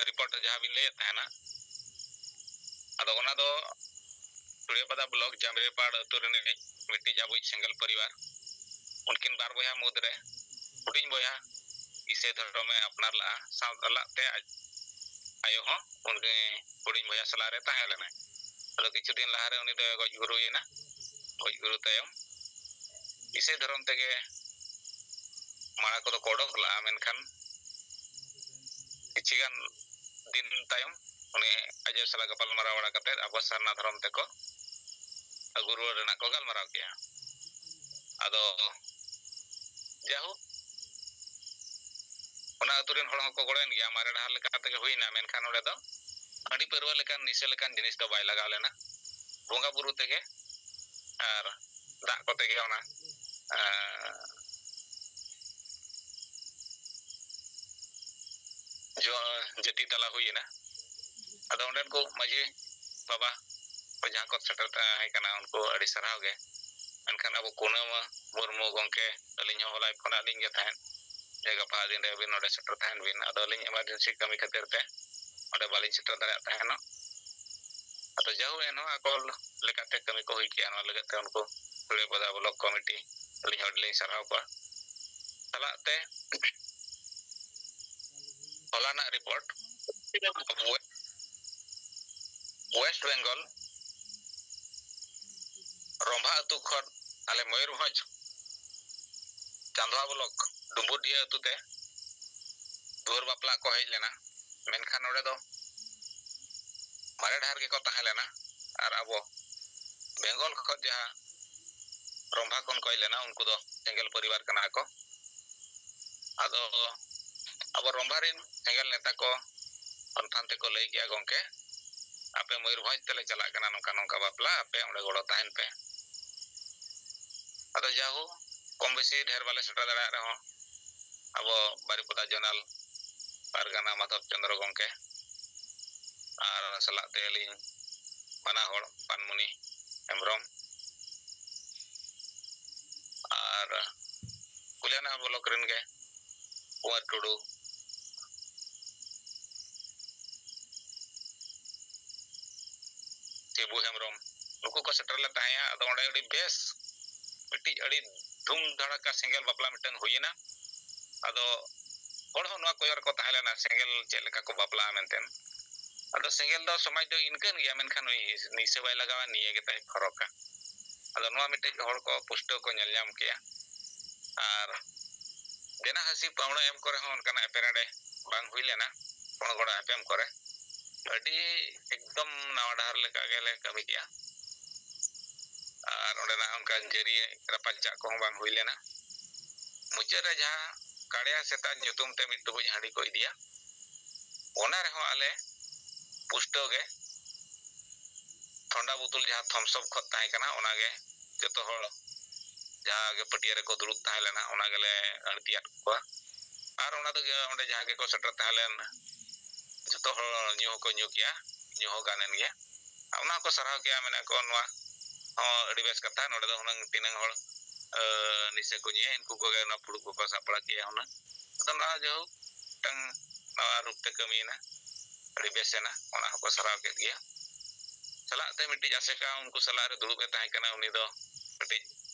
ᱨᱤᱯᱳᱨᱴ ᱡᱟᱦᱟᱸ ᱵᱤᱱ ᱞᱟᱹᱭᱮᱫ ᱛᱟᱦᱮᱱᱟ, ᱟᱫᱚ ᱚᱱᱟ ᱫᱚ ᱥᱩᱲᱤᱭᱟᱯᱟᱫᱟ ᱵᱞᱚᱠ ᱡᱟᱢᱨᱤᱭᱟᱯᱟᱲ ᱟᱹᱛᱩ ᱨᱤᱱᱤᱡ ᱢᱤᱫᱴᱤᱡ ᱟᱵᱚᱭᱤᱡ ᱥᱮᱸᱜᱮᱞ ᱯᱚᱨᱤᱵᱟᱨ, ᱩᱱᱠᱤᱱ ᱵᱟᱨ ᱵᱚᱭᱦᱟ ᱢᱩᱫᱽᱨᱮ ᱦᱩᱰᱤᱧ ᱵᱚᱭᱦᱟ ᱤᱥᱟᱹᱭ ᱫᱷᱚᱨᱚᱢᱮ ᱟᱯᱱᱟᱨ ᱞᱟᱜᱼᱟ, ᱥᱟᱶ ᱥᱟᱞᱟᱜ ᱛᱮ ᱟᱡ ᱟᱭᱳ ᱦᱚᱸ ᱩᱱᱤ ᱦᱩᱰᱤᱧ ᱵᱚᱭᱦᱟ ᱥᱟᱞᱟᱜ ᱨᱮ ᱛᱟᱦᱮᱸ ᱞᱮᱱᱟᱭ᱾ ᱟᱫᱚ ᱠᱤᱪᱷᱩ ᱫᱤᱱ ᱞᱟᱦᱟᱨᱮ ᱩᱱᱤ ᱫᱚᱭ ᱜᱚᱡ ᱜᱩᱨᱩᱭᱮᱱᱟ᱾ ᱜᱚᱡ ᱜᱩᱨᱩ ᱛᱟᱭᱚᱢ ᱤᱥᱟᱹᱭ ᱫᱷᱚᱨᱚᱢ ᱛᱮᱜᱮ ᱢᱟᱲᱟ ᱠᱚᱫᱚ ᱠᱚ ᱚᱰᱚᱠ ᱞᱟᱜᱼᱟ, ᱢᱮᱱᱠᱷᱟᱱ ᱠᱤᱪᱷᱤ ᱜᱟᱱ ᱫᱤᱱ ᱛᱟᱭᱚᱢ ᱩᱱᱤ ᱟᱡ ᱟᱭᱳ ᱥᱟᱞᱟᱜ ᱜᱟᱯᱟᱞ ᱢᱟᱨᱟᱣ ᱵᱟᱲᱟ ᱠᱟᱛᱮ ᱟᱵᱚ ᱥᱟᱨᱱᱟ ᱫᱷᱚᱨᱚᱢ ᱛᱮᱠᱚ ᱟᱹᱜᱩ ᱨᱩᱣᱟᱹᱲ ᱨᱮᱱᱟᱜ ᱠᱚ ᱜᱟᱞᱢᱟᱨᱟᱣ ᱠᱮᱜᱼᱟ᱾ ᱟᱫᱚ ᱡᱟᱭᱦᱳᱠ, ᱚᱱᱟ ᱟᱹᱛᱩ ᱨᱮᱱ ᱦᱚᱲ ᱦᱚᱸᱠᱚ ᱜᱚᱲᱚᱭᱮᱱ ᱜᱮᱭᱟ, ᱢᱟᱨᱮ ᱰᱟᱦᱟᱨ ᱞᱮᱠᱟ ᱛᱮᱜᱮ ᱦᱩᱭᱱᱟ, ᱢᱮᱱᱠᱷᱟᱱ ᱚᱸᱰᱮ ᱫᱚ ᱦᱟᱺᱰᱤ ᱯᱟᱹᱨᱣᱟᱹ ᱞᱮᱠᱟᱱ, ᱱᱤᱥᱟᱹ ᱞᱮᱠᱟᱱ ᱡᱤᱱᱤᱥ ᱫᱚ ᱵᱟᱭ ᱞᱟᱜᱟᱣ ᱞᱮᱱᱟ᱾ ᱵᱚᱸᱜᱟ ᱵᱩᱨᱩ ᱛᱮᱜᱮ ᱟᱨ ᱫᱟᱜ ᱠᱚᱛᱮ ᱜᱮ ᱚᱱᱟ, ᱮᱸ, ᱡᱚ-, ᱡᱟᱹᱛᱤ ᱛᱟᱞᱟ ᱦᱩᱭᱮᱱᱟ᱾ ᱟᱫᱚ ᱚᱸᱰᱮᱱ ᱠᱚ ᱢᱟᱹᱡᱷᱤ ᱵᱟᱵᱟ ᱠᱚ ᱡᱟᱦᱟᱸ ᱠᱚ ᱥᱮᱴᱮᱨ ᱛᱟᱦᱮᱸ ᱠᱟᱱᱟ, ᱩᱱᱠᱩ ᱟᱹᱰᱤ ᱥᱟᱨᱦᱟᱣ ᱜᱮ᱾ ᱢᱮᱱᱠᱷᱟᱱ ᱟᱵᱚ ᱠᱩᱱᱟᱹᱢᱟ ᱢᱩᱨᱢᱩ ᱜᱚᱢᱠᱮ, ᱟᱹᱞᱤᱧ ᱦᱚᱸ ᱦᱚᱞᱟᱭ ᱯᱷᱳᱱ ᱟᱫ ᱞᱤᱧ ᱜᱮ ᱛᱟᱦᱮᱸᱫ, ᱡᱮ ᱜᱟᱯᱟ ᱫᱤᱱ ᱨᱮ ᱟᱹᱵᱤᱱ ᱱᱚᱰᱮ ᱥᱮᱴᱮᱨ ᱛᱟᱦᱮᱱ ᱵᱤᱱ᱾ ᱟᱫᱚ ᱟᱹᱞᱤᱧ ᱮᱢᱟᱨᱡᱮᱱᱥᱤ ᱠᱟᱹᱢᱤ ᱠᱷᱟᱹᱛᱤᱨ ᱛᱮ ᱚᱸᱰᱮ ᱵᱟᱹᱞᱤᱧ ᱥᱮᱴᱮᱨ ᱫᱟᱲᱮᱭᱟᱜ ᱛᱟᱦᱮᱱᱚᱜ᱾ ᱟᱫᱚ ᱡᱟᱭᱦᱳᱠ, ᱮᱱᱦᱚᱸ ᱟᱠᱚ ᱞᱮᱠᱟᱛᱮ ᱠᱟᱹᱢᱤ ᱠᱚ ᱦᱩᱭ ᱠᱮᱜᱼᱟ᱾ ᱱᱚᱣᱟ ᱞᱟᱹᱜᱤᱫ ᱛᱮ ᱩᱱᱠᱩ ᱥᱩᱲᱤᱭᱟᱯᱟᱫᱟ ᱵᱞᱚᱠ ᱠᱚᱢᱤᱴᱤ ᱟᱹᱞᱤᱧ ᱦᱚᱸ ᱟᱹᱰᱤ ᱞᱤᱧ ᱥᱟᱨᱦᱟᱣ ᱠᱚᱣᱟ᱾ ᱪᱟᱞᱟᱜ ᱛᱮ ᱦᱚᱞᱟᱱᱟᱜ ᱨᱤᱯᱳᱨᱴ, ᱟᱵᱚ ᱳᱭᱮᱥᱴ ᱵᱮᱝᱜᱚᱞ ᱨᱚᱢᱵᱷᱟ ᱟᱹᱛᱩ ᱠᱷᱚᱱ ᱟᱞᱮ ᱢᱚᱭᱩᱨᱵᱷᱚᱸᱡᱽ ᱪᱟᱸᱫᱣᱟ ᱵᱞᱚᱠ ᱰᱩᱢᱵᱩᱨᱰᱤᱦᱟᱹ ᱟᱹᱛᱩ ᱛᱮ ᱫᱩᱣᱟᱹᱨ ᱵᱟᱯᱞᱟ ᱠᱚ ᱦᱮᱡ ᱞᱮᱱᱟ᱾ ᱢᱮᱱᱠᱷᱟᱱ ᱱᱚᱰᱮ ᱫᱚ ᱢᱟᱨᱮ ᱰᱟᱦᱟᱨ ᱜᱮᱠᱚ ᱛᱟᱦᱮᱸ ᱞᱮᱱᱟ᱾ ᱟᱨ ᱟᱵᱚ ᱵᱮᱝᱜᱚᱞ ᱠᱷᱚᱱ ᱡᱟᱦᱟᱸ ᱨᱚᱢᱵᱷᱟ ᱠᱷᱚᱱ ᱠᱚ ᱦᱮᱡ ᱞᱮᱱᱟ, ᱩᱱᱠᱩ ᱫᱚ ᱥᱮᱸᱜᱮᱞ ᱯᱚᱨᱤᱵᱟᱨ ᱠᱟᱱᱟ ᱠᱚ᱾ ᱟᱫᱚ ᱟᱵᱚ ᱨᱚᱢᱵᱷᱟ ᱨᱮᱱ ᱥᱮᱸᱜᱮᱞ ᱱᱮᱛᱟ ᱠᱚ ᱯᱟᱱᱛᱷᱟᱱ ᱛᱮᱠᱚ ᱞᱟᱹᱭ ᱠᱮᱜᱼᱟ, "ᱜᱚᱢᱠᱮ, ᱟᱯᱮ ᱢᱚᱭᱩᱨᱵᱷᱚᱸᱡᱽ ᱛᱮᱞᱮ ᱪᱟᱞᱟᱜ ᱠᱟᱱᱟ, ᱱᱚᱝᱠᱟ ᱱᱚᱝᱠᱟ ᱵᱟᱯᱞᱟ, ᱟᱯᱮ ᱚᱸᱰᱮ ᱜᱚᱲᱚ ᱛᱟᱦᱮᱱ ᱯᱮ᱾" ᱟᱫᱚ ᱡᱟᱦᱳ, ᱠᱚᱢ ᱵᱮᱥᱤ ᱰᱷᱮᱨ ᱵᱟᱞᱮ ᱥᱮᱴᱮᱨ ᱫᱟᱲᱮᱭᱟᱜ ᱨᱮᱦᱚᱸ, ᱟᱵᱚ ᱵᱟᱨᱤᱯᱚᱫᱟ ᱡᱚᱱᱟᱞ ᱯᱟᱨᱜᱟᱱᱟ ᱢᱟᱫᱷᱚᱵ ᱪᱚᱸᱫᱽᱨᱚ ᱜᱚᱢᱠᱮ ᱟᱨ ᱥᱟᱞᱟᱜ ᱛᱮ ᱟᱹᱞᱤᱧ ᱵᱟᱱᱟ ᱦᱚᱲ ᱯᱟᱱᱢᱩᱱᱤ ᱦᱮᱢᱵᱨᱚᱢ, ᱵᱞᱚᱠ ᱨᱮᱱ ᱜᱮ ᱠᱩᱸᱣᱟᱨ ᱴᱩᱰᱩ, ᱥᱤᱵᱩ ᱦᱮᱢᱵᱨᱚᱢ, ᱱᱩᱠᱩ ᱠᱚ ᱥᱮᱴᱮᱨ ᱞᱮ ᱛᱟᱦᱮᱸᱭᱟ᱾ ᱟᱫᱚ ᱚᱸᱰᱮ ᱟᱹᱰᱤ ᱵᱮᱥ ᱢᱤᱫᱴᱤᱡ ᱟᱹᱰᱤ ᱫᱷᱩᱢ ᱫᱷᱟᱲᱟᱠᱟ ᱥᱮᱸᱜᱮᱞ ᱵᱟᱯᱞᱟ ᱢᱤᱫᱴᱟᱝ ᱦᱩᱭᱮᱱᱟ᱾ ᱟᱫᱚ ᱦᱚᱲ ᱦᱚᱸ ᱱᱚᱣᱟ ᱠᱚᱭᱚᱜ ᱨᱮᱠᱚ ᱛᱟᱦᱮᱸ ᱞᱮᱱᱟ, ᱥᱮᱸᱜᱮᱞ ᱪᱮᱫ ᱞᱮᱠᱟ ᱠᱚ ᱵᱟᱯᱞᱟᱜᱼᱟ ᱢᱮᱱᱛᱮ᱾ ᱟᱫᱚ ᱥᱮᱸᱜᱮᱞ ᱫᱚ ᱥᱚᱢᱟᱡᱽ ᱫᱚ ᱤᱱᱠᱟᱹᱱ ᱜᱮᱭᱟ, ᱢᱮᱱᱠᱷᱟᱱ ᱱᱩᱭ ᱱᱤᱥᱟᱹ ᱵᱟᱭ ᱞᱟᱜᱟᱣᱟ, ᱱᱤᱭᱟᱹ ᱜᱮ ᱛᱟᱭ ᱯᱷᱚᱨᱚᱠᱟ᱾ ᱟᱫᱚ ᱱᱚᱣᱟ ᱢᱤᱫᱴᱮᱡ ᱦᱚᱲ ᱠᱚ ᱯᱩᱥᱴᱟᱹᱣ ᱠᱚ ᱧᱮᱞ ᱧᱟᱢ ᱠᱮᱜᱼᱟ᱾ ᱟᱨ ᱫᱮᱱᱟ ᱦᱟᱹᱥᱤ ᱯᱟᱹᱣᱲᱟᱹ ᱮᱢ ᱠᱚᱨᱮ ᱦᱚᱸ ᱚᱱᱠᱟᱱᱟᱜ ᱮᱯᱮᱨᱦᱮᱸᱰᱮ ᱵᱟᱝ ᱦᱩᱭ ᱞᱮᱱᱟ᱾ ᱜᱚᱲᱚ ᱜᱚᱲᱚ ᱮᱯᱮᱢ ᱠᱚᱨᱮ ᱟᱹᱰᱤ ᱮᱠᱫᱚᱢ ᱱᱟᱣᱟ ᱰᱟᱦᱟᱨ ᱞᱮᱠᱟ ᱜᱮᱞᱮ ᱠᱟᱹᱢᱤ ᱠᱮᱜᱼᱟ᱾ ᱟᱨ ᱚᱸᱰᱮᱱᱟᱜ ᱚᱱᱠᱟᱱ ᱡᱟᱹᱨᱤ ᱨᱟᱯᱟᱪᱟᱜ ᱠᱚᱦᱚᱸ ᱵᱟᱝ ᱦᱩᱭ ᱞᱮᱱᱟ᱾ ᱢᱩᱪᱟᱹᱫ ᱨᱮ ᱡᱟᱦᱟᱸ ᱠᱟᱲᱭᱟ ᱥᱮᱛᱟ ᱧᱩᱛᱩᱢ ᱛᱮ ᱢᱤᱫ ᱴᱩᱠᱩᱡ ᱦᱟᱺᱰᱤ ᱠᱚ ᱤᱫᱤᱭᱟ, ᱚᱱᱟ ᱨᱮᱦᱚᱸ ᱟᱞᱮ ᱯᱩᱥᱴᱟᱹᱣ ᱜᱮ ᱛᱷᱚᱱᱰᱟ ᱵᱳᱛᱚᱞ ᱡᱟᱦᱟᱸ ᱛᱷᱚᱢᱥᱚᱯ ᱠᱷᱚᱱ ᱛᱟᱦᱮᱸ ᱠᱟᱱᱟ, ᱚᱱᱟᱜᱮ ᱡᱚᱛᱚ ᱦᱚᱲ ᱡᱟᱦᱟᱸ ᱜᱮ ᱯᱟᱹᱴᱭᱟᱹ ᱨᱮᱠᱚ ᱫᱩᱲᱩᱵ ᱛᱟᱦᱮᱸ ᱞᱮᱱᱟ, ᱚᱱᱟ ᱜᱮᱞᱮ ᱟᱹᱬᱛᱤᱭᱟᱫ ᱠᱚᱣᱟ᱾ ᱟᱨ ᱚᱱᱟ ᱫᱚ ᱚᱸᱰᱮ ᱡᱟᱦᱟᱸ ᱜᱮᱠᱚ ᱥᱮᱴᱮᱨ ᱛᱟᱦᱮᱸ ᱞᱮᱱ, ᱡᱚᱛᱚ ᱦᱚᱲ ᱧᱩ ᱦᱚᱸᱠᱚ ᱧᱩ ᱠᱮᱜᱼᱟ, ᱧᱩ ᱦᱚᱸ ᱜᱟᱱ ᱮᱱ ᱜᱮᱭᱟ᱾ ᱟᱨ ᱚᱱᱟ ᱦᱚᱸᱠᱚ ᱥᱟᱨᱦᱟᱣ ᱠᱮᱜᱼᱟ, ᱢᱮᱱᱟ ᱠᱚ, ᱱᱚᱣᱟ ᱦᱚᱸ ᱟᱹᱰᱤ ᱵᱮᱥ ᱠᱟᱛᱷᱟ, ᱱᱚᱰᱮ ᱫᱚ ᱦᱩᱱᱟᱹᱝ ᱛᱤᱱᱟᱹᱝ ᱦᱚᱲ, ᱟᱹ, ᱱᱤᱥᱟᱹ ᱠᱚ ᱧᱩᱭᱟ, ᱩᱱᱠᱩ ᱠᱚᱜᱮ ᱚᱱᱟ ᱯᱷᱩᱲᱩᱜ ᱠᱚᱠᱚ ᱥᱟᱵ ᱵᱟᱲᱟ ᱠᱮᱜᱼᱟ ᱦᱩᱱᱟᱹᱝ᱾ ᱟᱫᱚ ᱱᱚᱣᱟ ᱡᱟᱭᱦᱳᱠ ᱢᱤᱫᱴᱟᱝ ᱱᱟᱣᱟ ᱨᱩᱯ ᱛᱮ ᱠᱟᱹᱢᱤᱭᱮᱱᱟ, ᱟᱹᱰᱤ ᱵᱮᱥ ᱮᱱᱟ, ᱚᱱᱟ ᱦᱚᱸᱠᱚ ᱥᱟᱨᱦᱟᱣ ᱠᱮᱫ ᱜᱮᱭᱟ᱾ ᱥᱟᱞᱟᱜ ᱛᱮ ᱢᱤᱫᱴᱤᱡ ᱟᱥᱮᱠᱟ ᱩᱱᱠᱩ ᱥᱟᱞᱟᱜ ᱨᱮ ᱫᱩᱲᱩᱵ ᱮ ᱛᱟᱦᱮᱸ ᱠᱟᱱᱟ, ᱩᱱᱤ ᱫᱚ ᱠᱟᱹᱴᱤᱡ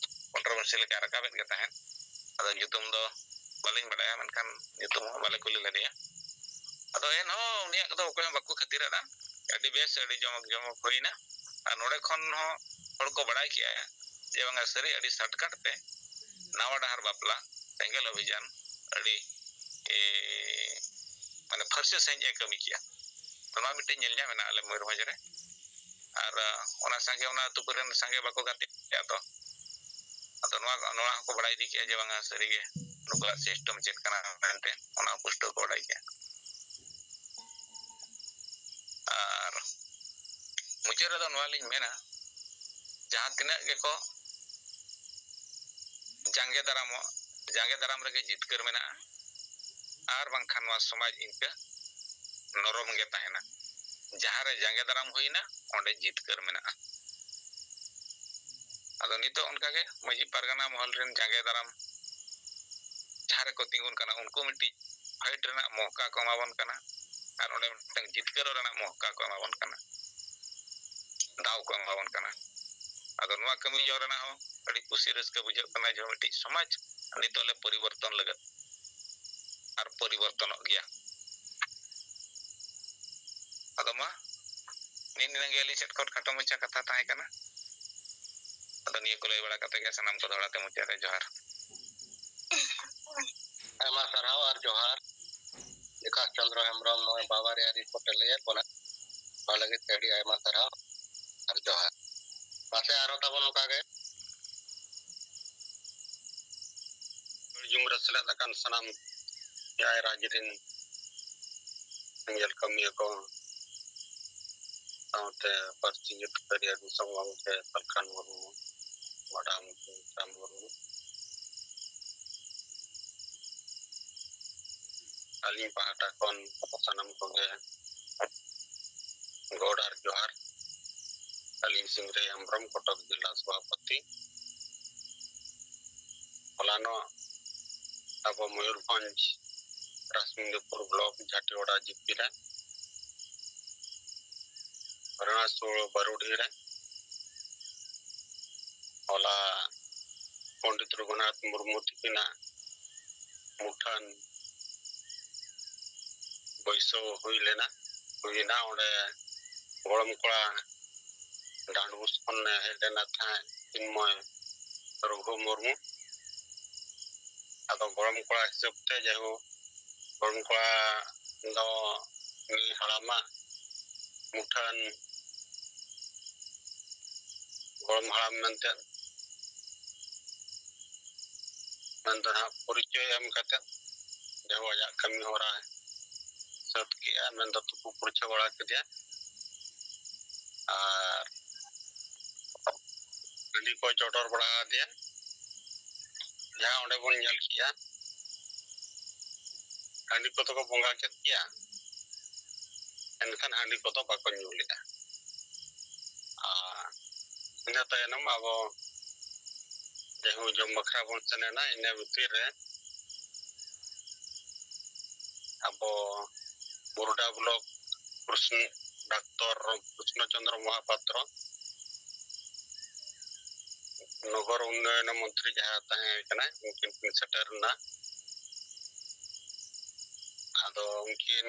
ᱠᱚᱱᱴᱨᱳᱵᱷᱟᱨᱥᱤ ᱞᱮᱠᱟᱭ ᱨᱟᱠᱟᱵᱮᱫ ᱜᱮ ᱛᱟᱦᱮᱸᱫ᱾ ᱟᱫᱚ ᱧᱩᱛᱩᱢ ᱫᱚ ᱵᱟᱹᱞᱤᱧ ᱵᱟᱰᱟᱭᱟ, ᱢᱮᱱᱠᱷᱟᱱ ᱧᱩᱛᱩᱢ ᱦᱚᱸ ᱵᱟᱞᱮ ᱠᱩᱞᱤ ᱞᱮᱫᱮᱭᱟ᱾ ᱟᱫᱚ ᱮᱱᱦᱚᱸ ᱩᱱᱤᱭᱟᱜ ᱠᱚᱫᱚ ᱚᱠᱚᱭ ᱦᱚᱸ ᱵᱟᱠᱚ ᱠᱷᱟᱹᱛᱤᱨ ᱟᱫᱟ᱾ ᱟᱹᱰᱤ ᱵᱮᱥ, ᱟᱹᱰᱤ ᱡᱚᱢᱚᱠ ᱡᱚᱢᱚᱠ ᱦᱩᱭᱱᱟ᱾ ᱟᱨ ᱱᱚᱰᱮ ᱠᱷᱚᱱ ᱦᱚᱸ ᱦᱚᱲ ᱠᱚ ᱵᱟᱲᱟᱭ ᱠᱮᱜᱼᱟ ᱡᱮ ᱵᱟᱝᱟ ᱥᱟᱹᱨᱤ ᱟᱹᱰᱤ ᱥᱚᱨᱴᱠᱟᱴ ᱛᱮ ᱱᱟᱣᱟ ᱰᱟᱦᱟᱨ ᱵᱟᱯᱞᱟ ᱥᱮᱸᱜᱮᱞ ᱚᱵᱷᱤᱡᱟᱱ ᱟᱹᱰᱤ, ᱮ, ᱢᱟᱱᱮ ᱯᱷᱟᱹᱨᱪᱟᱹ ᱥᱟᱺᱦᱤᱡ ᱮ ᱠᱟᱹᱢᱤ ᱠᱮᱜᱼᱟ᱾ ᱱᱚᱣᱟ ᱢᱤᱫᱴᱮᱱ ᱧᱮᱞ ᱧᱟᱢ ᱮᱱᱟ ᱟᱞᱮ ᱢᱚᱭᱩᱨᱵᱷᱚᱸᱡᱽ ᱨᱮ᱾ ᱟᱨ, ᱟ, ᱚᱱᱟ ᱥᱟᱸᱜᱮ, ᱚᱱᱟ ᱟᱹᱛᱩ ᱠᱚᱨᱮᱱ ᱥᱟᱸᱜᱮ ᱵᱟᱠᱚ ᱜᱟᱛᱮᱜᱼᱟ ᱛᱚ᱾ ᱟᱫᱚ ᱱᱚᱣᱟ, ᱱᱚᱣᱟ ᱦᱚᱸᱠᱚ ᱵᱟᱲᱟᱭ ᱤᱫᱤ ᱠᱮᱜᱼᱟ ᱡᱮ ᱵᱟᱝᱟ ᱥᱟᱹᱨᱤᱜᱮ ᱱᱩᱠᱩᱣᱟᱜ ᱥᱤᱥᱴᱮᱢ ᱪᱮᱫ ᱠᱟᱱᱟ ᱢᱮᱱᱛᱮ, ᱚᱱᱟ ᱦᱚᱸ ᱯᱩᱥᱴᱟᱹᱣ ᱠᱚ ᱵᱟᱲᱟᱭ ᱠᱮᱜᱼᱟ᱾ ᱟᱨ ᱢᱩᱪᱟᱹᱫ ᱨᱮᱫᱚ ᱱᱚᱣᱟ ᱞᱤᱧ ᱢᱮᱱᱟ, ᱡᱟᱦᱟᱸ ᱛᱤᱱᱟᱹᱜ ᱜᱮᱠᱚ ᱡᱟᱸᱜᱮ ᱫᱟᱨᱟᱢᱚᱜ, ᱡᱟᱸᱜᱮ ᱫᱟᱨᱟᱢ ᱨᱮᱜᱮ ᱡᱤᱛᱠᱟᱹᱨ ᱢᱮᱱᱟᱜᱼᱟ᱾ ᱟᱨ ᱵᱟᱝᱠᱷᱟᱱ ᱱᱚᱣᱟ ᱥᱚᱢᱟᱡᱽ ᱤᱱᱠᱟᱹ ᱱᱚᱨᱚᱢ ᱜᱮ ᱛᱟᱦᱮᱱᱟ᱾ ᱡᱟᱦᱟᱸ ᱨᱮ ᱡᱟᱸᱜᱮ ᱫᱟᱨᱟᱢ ᱦᱩᱭᱱᱟ, ᱚᱸᱰᱮ ᱡᱤᱛᱠᱟᱹᱨ ᱢᱮᱱᱟᱜᱼᱟ᱾ ᱟᱫᱚ ᱱᱤᱛᱚᱜ ᱚᱱᱠᱟᱜᱮ ᱢᱟᱹᱡᱷᱤ ᱯᱟᱨᱜᱟᱱᱟ ᱢᱚᱦᱚᱞ ᱨᱮᱱ ᱡᱟᱸᱜᱮ ᱫᱟᱨᱟᱢ ᱡᱟᱦᱟᱸ ᱨᱮᱠᱚ ᱛᱤᱸᱜᱩᱱ ᱠᱟᱱᱟ, ᱩᱱᱠᱩ ᱢᱤᱫᱴᱤᱡ fight ᱨᱮᱱᱟᱜ ᱢᱚᱦᱠᱟ ᱠᱚ ᱮᱢᱟ ᱵᱚᱱ ᱠᱟᱱᱟ ᱟᱨ ᱚᱸᱰᱮ ᱢᱤᱫᱴᱟᱝ ᱡᱤᱛᱠᱟᱹᱨᱚᱜ ᱨᱮᱱᱟᱜ ᱢᱚᱦᱠᱟ ᱠᱚ ᱮᱢᱟ ᱵᱚᱱ ᱠᱟᱱᱟ, ᱫᱟᱣ ᱠᱚ ᱮᱢᱟ ᱵᱚᱱ ᱠᱟᱱᱟ᱾ ᱟᱫᱚ ᱱᱚᱣᱟ ᱠᱟᱹᱢᱤ ᱡᱚᱝ ᱨᱮᱱᱟᱜ ᱦᱚᱸ ᱟᱹᱰᱤ ᱠᱩᱥᱤ ᱨᱟᱹᱥᱠᱟᱹ ᱵᱩᱡᱷᱟᱹᱜ ᱠᱟᱱᱟ ᱡᱮ ᱢᱤᱫᱴᱤᱡ ᱥᱚᱢᱟᱡᱽ ᱱᱤᱛᱚᱜ ᱞᱮ ᱯᱚᱨᱤᱵᱚᱨᱛᱚᱱ ᱞᱟᱹᱜᱤᱫ ᱟᱨ ᱯᱚᱨᱤᱵᱚᱨᱛᱚᱱᱚᱜ ᱜᱮᱭᱟ᱾ ᱟᱫᱚ ᱢᱟ, ᱱᱤᱱᱟᱹᱜ ᱜᱮ ᱟᱹᱞᱤᱧ ᱥᱮᱫ ᱠᱷᱚᱱ ᱠᱷᱟᱴᱚ ᱢᱟᱪᱷᱟ ᱠᱟᱛᱷᱟ ᱛᱟᱦᱮᱸ ᱠᱟᱱᱟ᱾ ᱟᱫᱚ ᱱᱤᱭᱟᱹ ᱠᱚ ᱞᱟᱹᱭ ᱵᱟᱲᱟ ᱠᱟᱛᱮ ᱜᱮ ᱥᱟᱱᱟᱢ ᱠᱚ ᱫᱚᱦᱲᱟ ᱛᱮ ᱢᱩᱪᱟᱹᱫ ᱨᱮ ᱡᱚᱦᱟᱨ᱾ ᱟᱭᱢᱟ ᱥᱟᱨᱦᱟᱣ ᱟᱨ ᱡᱚᱦᱟᱨ᱾ ᱵᱤᱠᱟᱥ ᱪᱚᱱᱫᱨᱚ ᱦᱮᱢᱵᱨᱚᱢ ᱱᱚᱜᱼᱚᱭ ᱵᱟᱵᱟᱨᱤᱭᱟ report ᱮ ᱞᱟᱹᱭᱟᱫ ᱵᱚᱱᱟ, ᱚᱱᱟ ᱞᱟᱹᱜᱤᱫ ᱛᱮ ᱟᱹᱰᱤ ᱟᱭᱢᱟ ᱥᱟᱨᱦᱟᱣ ᱟᱨ ᱡᱚᱦᱟᱨ᱾ ᱢᱟᱥᱮ ᱟᱨᱦᱚᱸ ᱛᱟᱵᱚᱱ ᱚᱱᱠᱟ ᱜᱮ ᱡᱩᱢ ᱨᱮ ᱥᱮᱞᱮᱫ ᱟᱠᱟᱱ ᱥᱟᱱᱟᱢ ᱮᱭᱟᱭ ᱨᱟᱡᱽ ᱨᱤᱱ ᱥᱮᱸᱜᱮᱞ ᱠᱟᱹᱢᱤᱭᱟᱹ ᱠᱚ ᱥᱟᱶᱛᱮ ᱯᱟᱹᱨᱥᱤ ᱡᱟᱹᱛᱤᱭᱟᱹᱨᱤ ᱫᱤᱥᱚᱢ ᱜᱚᱢᱠᱮ ᱥᱟᱞᱠᱷᱟᱱ ᱢᱩᱨᱢᱩ, ᱢᱟᱰᱟᱢ ᱥᱩᱢᱤᱛᱨᱟ ᱢᱩᱨᱢᱩ, ᱟᱹᱞᱤᱧ ᱯᱟᱦᱴᱟ ᱠᱷᱚᱱ ᱥᱟᱱᱟᱢ ᱠᱚᱜᱮ ᱜᱚᱰ ᱟᱨ ᱡᱚᱦᱟᱨ᱾ ᱟᱹᱞᱤᱧ ᱥᱤᱝᱨᱟᱹᱭ ᱦᱮᱢᱵᱨᱚᱢ, ᱠᱚᱴᱚᱠ ᱡᱮᱞᱟ ᱥᱚᱵᱷᱟᱯᱚᱛᱤ᱾ ᱦᱚᱞᱟᱱᱚᱜ ᱟᱵᱚ ᱢᱚᱭᱩᱨᱵᱷᱚᱸᱡᱽ ᱨᱟᱥᱢᱤᱱᱫᱤᱯᱩᱨ block ᱡᱷᱟᱴᱤᱣᱟᱲᱟ GP ᱨᱮ ᱦᱚᱨᱤᱱᱟᱥ ᱵᱟᱨᱩᱰᱤ ᱨᱮ ᱦᱚᱞᱟ ᱯᱚᱱᱰᱤᱛ ᱨᱚᱜᱷᱩᱱᱟᱛᱷ ᱢᱩᱨᱢᱩ ᱛᱤᱠᱤᱱᱟᱜ ᱢᱩᱴᱷᱟᱹᱱ ᱵᱟᱹᱭᱥᱟᱹᱣ ᱦᱩᱭ ᱞᱮᱱᱟ, ᱦᱩᱭᱮᱱᱟ᱾ ᱚᱸᱰᱮ ᱜᱚᱲᱚᱢ ᱠᱚᱲᱟ ᱰᱟᱸᱰᱵᱩᱥ ᱠᱷᱚᱱᱮ ᱦᱮᱡ ᱞᱮᱱᱟ ᱛᱟᱦᱮᱸᱫ ᱪᱤᱱᱢᱚᱭ ᱨᱚᱜᱷᱩ ᱢᱩᱨᱢᱩ᱾ ᱟᱫᱚ ᱜᱚᱲᱚᱢ ᱠᱚᱲᱟ ᱦᱤᱥᱟᱹᱵ ᱛᱮ ᱡᱟᱭᱦᱳᱠ ᱜᱚᱲᱚᱢ ᱠᱚᱲᱟ ᱫᱚ ᱩᱱᱤ ᱦᱟᱲᱟᱢᱟᱜ ᱢᱩᱴᱷᱟᱹᱱ ᱜᱚᱲᱚᱢ ᱦᱟᱲᱟᱢ ᱢᱮᱱᱛᱮ ᱢᱮᱱᱫᱚ ᱱᱟᱦᱟᱜ ᱯᱚᱨᱤᱪᱚᱭ ᱮᱢ ᱠᱟᱛᱮ ᱡᱟᱭᱦᱳᱠ ᱟᱡᱟᱜ ᱠᱟᱹᱢᱤ ᱦᱚᱨᱟ ᱥᱟᱹᱛ ᱠᱮᱜᱼᱟ, ᱢᱮᱱᱫᱚ ᱛᱩᱯᱩ ᱯᱷᱩᱨᱪᱟᱹ ᱵᱟᱲᱟ ᱠᱮᱫᱮᱭᱟ ᱟᱨ ᱦᱟᱺᱰᱤ ᱠᱚ ᱪᱚᱰᱚᱨ ᱵᱟᱲᱟ ᱟᱫᱮᱭᱟ᱾ ᱡᱟᱦᱟᱸ ᱚᱸᱰᱮ ᱵᱚᱱ ᱧᱮᱞ ᱠᱮᱜᱼᱟ, ᱦᱟᱺᱰᱤ ᱠᱚᱫᱚ ᱠᱚ ᱵᱚᱸᱜᱟ ᱠᱮᱫ ᱜᱮᱭᱟ, ᱮᱱᱠᱷᱟᱱ ᱦᱟᱺᱰᱤ ᱠᱚᱫᱚ ᱵᱟᱠᱚ ᱧᱩ ᱞᱮᱫᱟ᱾ ᱟᱨ ᱤᱱᱟᱹ ᱛᱟᱭᱱᱚᱢ ᱟᱵᱚ ᱡᱟᱭᱦᱳᱠ ᱡᱚᱢ ᱵᱟᱠᱷᱨᱟ ᱵᱚᱱ ᱥᱮᱱ ᱮᱱᱟ᱾ ᱤᱱᱟᱹ ᱵᱷᱤᱛᱤᱨ ᱨᱮ ᱟᱵᱚ ᱵᱚᱨᱰᱟ ᱵᱞᱚᱠ ᱠᱨᱤᱥᱱ-, ᱰᱟᱠᱛᱚᱨ ᱠᱨᱤᱥᱱᱚ ᱪᱚᱱᱫᱨᱚ ᱢᱚᱦᱟᱯᱟᱛᱨᱚ, ᱱᱚᱜᱚᱨ ᱩᱱᱱᱚᱭᱚᱱ ᱢᱚᱱᱛᱨᱤ ᱡᱟᱦᱟᱸ ᱛᱟᱦᱮᱸ ᱠᱟᱱᱟᱭ, ᱩᱱᱠᱤᱱ ᱠᱤᱱ ᱥᱮᱴᱮᱨ ᱞᱮᱱᱟ᱾ ᱟᱫᱚ ᱩᱱᱠᱤᱱ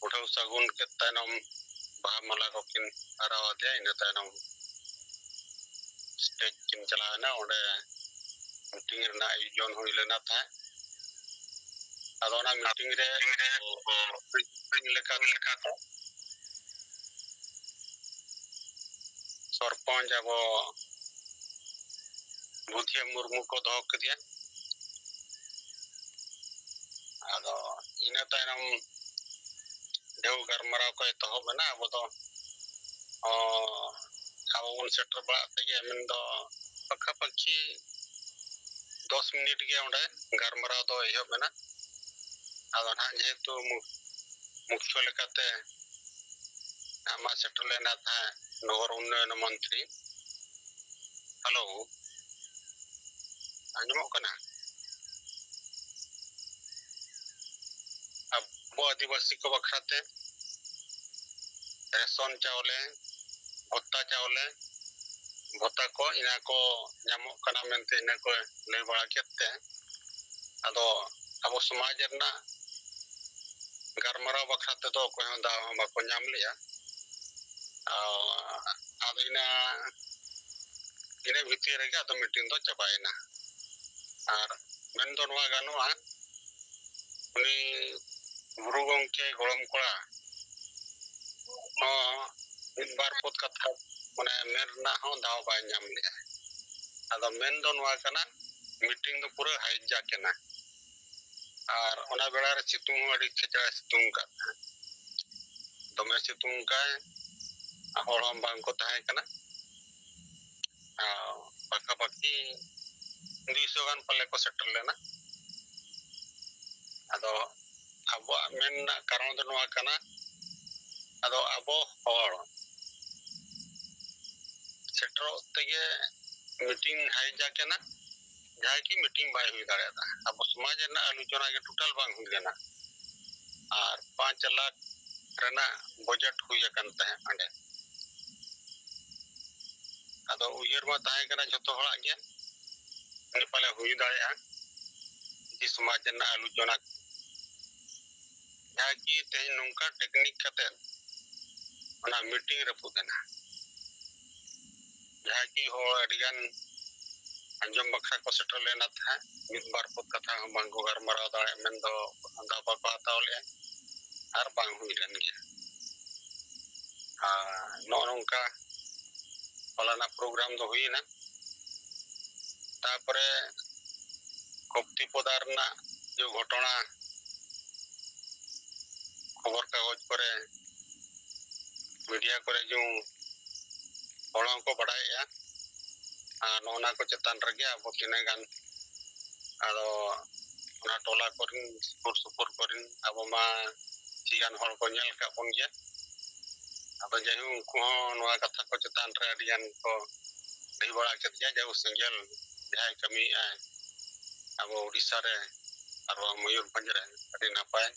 ᱩᱰᱷᱟᱹᱣ ᱥᱟᱹᱜᱩᱱ ᱠᱮᱫ ᱛᱟᱭᱱᱚᱢ ᱵᱟᱦᱟ ᱢᱟᱞᱟ ᱠᱚᱠᱤᱱ ᱟᱨᱟᱣ ᱟᱫᱮᱭᱟ᱾ ᱤᱱᱟᱹ ᱛᱟᱭᱱᱚᱢ ᱥᱴᱮᱡ ᱠᱤᱱ ᱪᱟᱞᱟᱣ ᱮᱱᱟ᱾ ᱚᱸᱰᱮ ᱢᱤᱴᱤᱝ ᱨᱮᱱᱟᱜ ᱟᱭᱳᱡᱚᱱ ᱦᱩᱭ ᱞᱮᱱᱟ ᱛᱟᱦᱮᱸᱫ᱾ ᱟᱫᱚ ᱚᱱᱟ ᱢᱤᱴᱤᱝ ᱨᱮ ᱞᱮᱠᱟ ᱥᱚᱨᱯᱚᱧᱪ ᱟᱵᱚ ᱵᱩᱫᱷᱤᱭᱟᱹ ᱢᱩᱨᱢᱩ ᱠᱚ ᱫᱚᱦᱚ ᱠᱮᱫᱮᱭᱟ᱾ ᱟᱫᱚ ᱤᱱᱟᱹ ᱛᱟᱭᱱᱚᱢ ᱰᱷᱮᱣ ᱜᱟᱞᱢᱟᱨᱟᱣ ᱠᱚ ᱮᱛᱚᱦᱚᱵ ᱮᱱᱟ᱾ ᱟᱵᱚ ᱫᱚ, ᱚ, ᱟᱵᱚ ᱵᱚᱱ ᱥᱮᱴᱮᱨ ᱵᱟᱲᱟᱜ ᱛᱮᱜᱮ ᱢᱮᱱᱫᱚ ᱯᱟᱠᱷᱟ ᱯᱟᱠᱷᱤ ᱫᱚᱥ ᱢᱤᱱᱤᱴ ᱜᱮ ᱚᱸᱰᱮ ᱜᱟᱞᱢᱟᱨᱟᱣ ᱫᱚ ᱮᱦᱚᱵ ᱮᱱᱟ᱾ ᱟᱫᱚ ᱱᱟᱦᱟᱜ ᱡᱮᱦᱮᱛᱩ ᱢᱩ-, ᱢᱩᱠᱷᱭᱚ ᱞᱮᱠᱟᱛᱮ ᱱᱟᱦᱟᱜ ᱢᱟ ᱥᱮᱴᱮᱨ ᱞᱮᱱᱟ ᱛᱟᱦᱮᱸᱫ ᱱᱚᱜᱚᱨ ᱩᱱᱱᱚᱭᱚᱱ ᱢᱚᱱᱛᱨᱤ᱾ ᱦᱮᱞᱳ, ᱟᱸᱡᱚᱢᱚᱜ ᱠᱟᱱᱟ? ᱟᱵᱚ ᱟᱹᱫᱤᱵᱟᱹᱥᱤ ᱠᱚ ᱵᱟᱠᱷᱨᱟᱛᱮ ᱨᱮᱥᱚᱱ ᱪᱟᱣᱞᱮ, ᱵᱷᱚᱛᱟ ᱪᱟᱣᱞᱮ, ᱵᱷᱚᱛᱟ ᱠᱚ ᱤᱱᱟᱹ ᱠᱚ ᱧᱟᱢᱚᱜ ᱠᱟᱱᱟ ᱢᱮᱱᱛᱮ ᱤᱱᱟᱹ ᱠᱚ ᱞᱟᱹᱭ ᱵᱟᱲᱟ ᱠᱮᱫ ᱛᱮ, ᱟᱫᱚ ᱟᱵᱚ ᱥᱚᱢᱟᱡᱽ ᱨᱮᱱᱟᱜ ᱜᱟᱞᱢᱟᱨᱟᱣ ᱵᱟᱠᱷᱨᱟ ᱛᱮᱫᱚ ᱚᱠᱚᱭ ᱦᱚᱸ ᱫᱟᱣ ᱦᱚᱸ ᱵᱟᱠᱚ ᱧᱟᱢ ᱞᱮᱜᱼᱟ᱾ ᱟᱨ ᱟᱫᱚ ᱤᱱᱟᱹ, ᱤᱱᱟᱹ ᱵᱷᱤᱛᱤᱨ ᱨᱮᱜᱮ ᱟᱫᱚ ᱢᱤᱴᱤᱝ ᱫᱚ ᱪᱟᱵᱟᱭᱮᱱᱟ᱾ ᱟᱨ ᱢᱮᱱ ᱫᱚ ᱱᱚᱣᱟ ᱜᱟᱱᱚᱜᱼᱟ, ᱩᱱᱤ ᱜᱩᱨᱩ ᱜᱚᱢᱠᱮ ᱜᱚᱲᱚᱢ ᱠᱚᱲᱟ ᱦᱚᱸ ᱢᱤᱫ ᱵᱟᱨ ᱯᱚᱫ ᱠᱟᱛᱷᱟ ᱢᱟᱱᱮ ᱢᱮᱱ ᱨᱮᱱᱟᱜ ᱦᱚᱸ ᱫᱟᱣ ᱵᱟᱭ ᱧᱟᱢ ᱞᱮᱜᱼᱟ᱾ ᱟᱫᱚ ᱢᱮᱱ ᱫᱚ ᱱᱚᱣᱟ ᱠᱟᱱᱟ, ᱢᱤᱴᱤᱝ ᱫᱚ ᱯᱩᱨᱟᱹ hijack ᱮᱱᱟ᱾ ᱟᱨ ᱚᱱᱟ ᱵᱮᱲᱟ ᱨᱮ ᱥᱤᱛᱩᱝ ᱦᱚᱸ ᱟᱹᱰᱤ ᱠᱷᱮᱪᱲᱟ ᱥᱤᱛᱩᱝ ᱠᱟᱜ ᱛᱟᱦᱮᱸᱫ᱾ ᱫᱚᱢᱮ ᱥᱤᱛᱩᱝ ᱠᱟᱭ, ᱟᱨ ᱦᱚᱲ ᱦᱚᱸ ᱵᱟᱝ ᱠᱚ ᱛᱟᱦᱮᱸ ᱠᱟᱱᱟ᱾ ᱟᱨ ᱯᱟᱠᱷᱟ ᱯᱟᱠᱷᱤ ᱫᱩᱭᱥᱚ ᱜᱟᱱ ᱯᱟᱞᱮ ᱠᱚ ᱥᱮᱴᱮᱨ ᱞᱮᱱᱟ᱾ ᱟᱫᱚ ᱟᱵᱚᱣᱟᱜ ᱢᱮᱱ ᱨᱮᱱᱟᱜ ᱠᱟᱨᱚᱱ ᱫᱚ ᱱᱚᱣᱟ ᱠᱟᱱᱟ, ᱟᱫᱚ ᱟᱵᱚ ᱦᱚᱲ ᱥᱮᱴᱮᱨᱚᱜ ᱛᱮᱜᱮ ᱢᱤᱴᱤᱝ hijack ᱮᱱᱟ᱾ ᱡᱟᱦᱟᱸᱭ ᱠᱤ ᱢᱤᱴᱤᱝ ᱵᱟᱭ ᱦᱩᱭ ᱫᱟᱲᱮᱭᱟᱫᱟ᱾ ᱟᱵᱚ ᱥᱚᱢᱟᱡᱽ ᱨᱮᱱᱟᱜ ᱟᱞᱳᱪᱚᱱᱟ ᱜᱮ ᱴᱳᱴᱟᱞ ᱵᱟᱝ ᱦᱩᱭ ᱞᱮᱱᱟ᱾ ᱟᱨ ᱯᱟᱸᱪ ᱞᱟᱠᱷ ᱨᱮᱱᱟᱜ ᱵᱟᱡᱮᱴ ᱦᱩᱭ ᱟᱠᱟᱱ ᱛᱟᱦᱮᱸᱫ ᱚᱸᱰᱮ᱾ ᱟᱫᱚ ᱩᱭᱦᱟᱹᱨ ᱢᱟ ᱛᱟᱦᱮᱸ ᱠᱟᱱᱟ ᱡᱷᱚᱛᱚ ᱦᱚᱲᱟᱜ ᱜᱮ, ᱩᱱᱤ ᱯᱟᱞᱮ ᱦᱩᱭ ᱫᱟᱲᱮᱭᱟᱜᱼᱟ᱾ ᱡᱮ ᱥᱚᱢᱟᱡᱽ ᱨᱮᱱᱟᱜ ᱟᱞᱳᱪᱚᱱᱟ ᱡᱟᱦᱟᱸ ᱠᱤ ᱛᱮᱦᱮᱧ ᱱᱚᱝᱠᱟ ᱴᱮᱠᱱᱤᱠ ᱠᱟᱛᱮ ᱚᱱᱟ ᱢᱤᱴᱤᱝ ᱨᱟᱹᱯᱩᱫ ᱮᱱᱟ᱾ ᱡᱟᱦᱟᱸ ᱠᱤ ᱦᱚᱲ ᱟᱹᱰᱤ ᱜᱟᱱ ᱟᱸᱡᱚᱢ ᱵᱟᱠᱷᱨᱟ ᱠᱚ ᱥᱮᱴᱮᱨ ᱞᱮᱱᱟ ᱛᱟᱦᱮᱸᱫ, ᱢᱤᱫ ᱵᱟᱨ ᱯᱚᱫ ᱠᱟᱛᱷᱟ ᱦᱚᱸ ᱵᱟᱝ ᱠᱚ ᱜᱟᱞᱢᱟᱨᱟᱣ ᱫᱟᱲᱮᱭᱟᱜ ᱢᱮᱱᱫᱚ ᱫᱟᱣ ᱵᱟᱠᱚ ᱦᱟᱛᱟᱣ ᱞᱮᱫᱼᱟ ᱟᱨ ᱵᱟᱝ ᱦᱩᱭ ᱞᱮᱱ ᱜᱮᱭᱟ᱾ ᱟᱨ ᱱᱚᱜᱼᱚ ᱱᱚᱝᱠᱟ ᱦᱚᱞᱟᱱᱟᱜ ᱯᱨᱳᱜᱨᱟᱢ ᱫᱚ ᱦᱩᱭᱮᱱᱟ᱾ ᱛᱟᱯᱚᱨᱮ ᱠᱚᱯᱛᱤ ᱯᱚᱫᱟ ᱨᱮᱱᱟᱜ ᱡᱮ ᱜᱷᱚᱴᱚᱱᱟ ᱠᱷᱚᱵᱚᱨ ᱠᱟᱜᱚᱡᱽ ᱠᱚᱨᱮ, ᱢᱤᱰᱤᱭᱟ ᱠᱚᱨᱮ ᱡᱮ ᱦᱚᱲ ᱦᱚᱸᱠᱚ ᱵᱟᱲᱟᱭᱮᱫᱼᱟ᱾ ᱟᱨ ᱱᱚᱜᱼᱚ ᱱᱟ ᱠᱚ ᱪᱮᱛᱟᱱ ᱨᱮᱜᱮ ᱟᱵᱚ ᱛᱤᱱᱟᱹᱜ ᱜᱟᱱ ᱟᱫᱚ ᱚᱱᱟ ᱴᱚᱞᱟ ᱠᱚᱨᱮᱱ ᱥᱩᱨ ᱥᱩᱯᱩᱨ ᱠᱚᱨᱮᱱ ᱟᱵᱚ ᱢᱟ ᱟᱹᱰᱤ ᱜᱟᱱ ᱦᱚᱲ ᱠᱚ ᱧᱮᱞ ᱟᱠᱟᱫ ᱵᱚᱱ ᱜᱮᱭᱟ᱾ ᱟᱫᱚ ᱡᱟᱭᱦᱳᱠ, ᱩᱱᱠᱩ ᱦᱚᱸ ᱱᱚᱣᱟ ᱠᱟᱛᱷᱟ ᱠᱚ ᱪᱮᱛᱟᱱ ᱨᱮ ᱟᱹᱰᱤ ᱜᱟᱱ ᱠᱚ ᱞᱟᱹᱭ ᱵᱟᱲᱟ ᱠᱮᱫ ᱜᱮᱭᱟ᱾ ᱡᱟᱭᱦᱳᱠ, ᱥᱮᱸᱜᱮᱞ ᱡᱟᱦᱟᱸᱭ ᱠᱟᱹᱢᱤᱭᱮᱫᱼᱟᱭ ᱟᱵᱚ ᱩᱰᱤᱥᱥᱟ ᱨᱮ ᱟᱨ ᱵᱟᱝ ᱢᱚᱭᱩᱨᱵᱷᱚᱸᱡᱽ ᱨᱮ, ᱟᱹᱰᱤ ᱱᱟᱯᱟᱭ᱾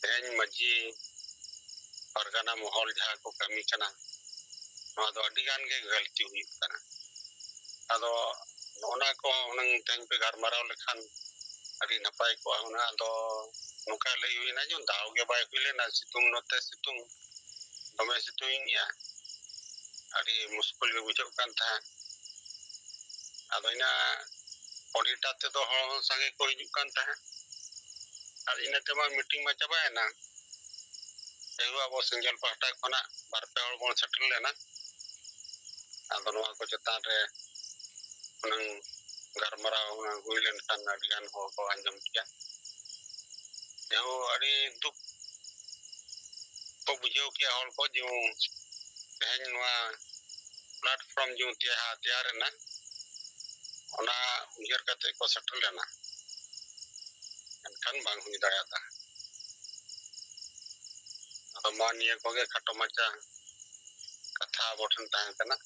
ᱛᱮᱦᱮᱧ ᱢᱟᱹᱡᱷᱤ ᱯᱟᱨᱜᱟᱱᱟ ᱢᱚᱦᱚᱞ ᱡᱟᱦᱟᱸ ᱠᱚ ᱠᱟᱹᱢᱤ ᱠᱟᱱᱟ, ᱱᱚᱣᱟ ᱫᱚ ᱟᱹᱰᱤ ᱜᱟᱱ ᱜᱮ ᱜᱟᱹᱞᱛᱤ ᱦᱩᱭᱩᱜ ᱠᱟᱱᱟ᱾ ᱟᱫᱚ ᱱᱚᱜᱼᱚ ᱱᱟ ᱠᱚ ᱦᱩᱱᱟᱹᱝ ᱛᱮᱦᱮᱧ ᱯᱮ ᱜᱟᱞᱢᱟᱨᱟᱣ ᱞᱮᱠᱷᱟᱱ ᱟᱹᱰᱤ ᱱᱟᱯᱟᱭ ᱠᱚᱜᱼᱟ ᱦᱩᱱᱟᱹᱝ᱾ ᱟᱫᱚ ᱱᱚᱝᱠᱟ ᱞᱟᱹᱭ ᱦᱩᱭᱱᱟ ᱡᱮ ᱫᱟᱣ ᱜᱮ ᱵᱟᱭ ᱦᱩᱭ ᱞᱮᱱᱟ, ᱥᱤᱛᱩᱝ ᱱᱚᱛᱮ ᱥᱤᱛᱩᱝ, ᱫᱚᱢᱮ ᱥᱤᱛᱩᱝ ᱮᱫᱼᱟ, ᱟᱹᱰᱤ ᱢᱩᱥᱠᱤᱞ ᱜᱮ ᱵᱩᱡᱷᱟᱹᱜ ᱠᱟᱱ ᱛᱟᱦᱮᱸᱫ᱾ ᱟᱫᱚ ᱤᱱᱟᱹ ᱚᱰᱤᱴᱟ ᱛᱮᱫᱚ ᱦᱚᱲ ᱦᱚᱸ ᱥᱟᱸᱜᱮ ᱠᱚ ᱦᱤᱡᱩᱜ ᱠᱟᱱ ᱛᱟᱦᱮᱸᱫ, ᱟᱨ ᱤᱱᱟᱹ ᱛᱮᱢᱟ ᱢᱤᱴᱤᱝ ᱢᱟ ᱪᱟᱵᱟᱭᱮᱱᱟ᱾ ᱡᱟᱭᱦᱳᱠ, ᱟᱵᱚ ᱥᱮᱸᱜᱮᱞ ᱯᱟᱦᱴᱟ ᱠᱷᱚᱱᱟᱜ ᱵᱟᱨ ᱯᱮ ᱦᱚᱲ ᱵᱚᱱ ᱥᱮᱴᱮᱨ ᱞᱮᱱᱟ᱾ ᱟᱫᱚ ᱱᱚᱣᱟ ᱠᱚ ᱪᱮᱛᱟᱱ ᱨᱮ ᱦᱩᱱᱟᱹᱝ ᱜᱟᱞᱢᱟᱨᱟᱣ ᱦᱩᱱᱟᱹᱝ ᱦᱩᱭ ᱞᱮᱱᱠᱷᱟᱱ ᱟᱹᱰᱤ ᱜᱟᱱ ᱦᱚᱲ ᱠᱚ ᱟᱸᱡᱚᱢ ᱠᱮᱭᱟ᱾ ᱡᱟᱭᱦᱳᱠ, ᱟᱹᱰᱤ ᱫᱩᱠ ᱠᱚ ᱵᱩᱡᱷᱟᱹᱣ ᱠᱮᱭᱟ ᱦᱚᱲ ᱠᱚ ᱡᱮ ᱛᱮᱦᱮᱧ ᱱᱚᱣᱟ ᱯᱞᱟᱴᱯᱷᱚᱨᱢ ᱡᱮ ᱛᱮᱭᱟ-, ᱛᱮᱭᱟᱨ ᱮᱱᱟ, ᱚᱱᱟ ᱩᱭᱦᱟᱹᱨ ᱠᱟᱛᱮ ᱠᱚ ᱥᱮᱴᱮᱨ ᱞᱮᱱᱟ, ᱢᱮᱱᱠᱷᱟᱱ ᱵᱟᱝ ᱦᱩᱭ ᱫᱟᱲᱮᱭᱟᱫᱟ᱾ ᱟᱫᱚ ᱢᱟ ᱱᱤᱭᱟᱹ ᱠᱚᱜᱮ ᱠᱷᱟᱴᱚ ᱢᱟᱪᱷᱟ ᱠᱟᱛᱷᱟ ᱟᱵᱚ ᱴᱷᱮᱱ ᱛᱟᱦᱮᱸ ᱠᱟᱱᱟ᱾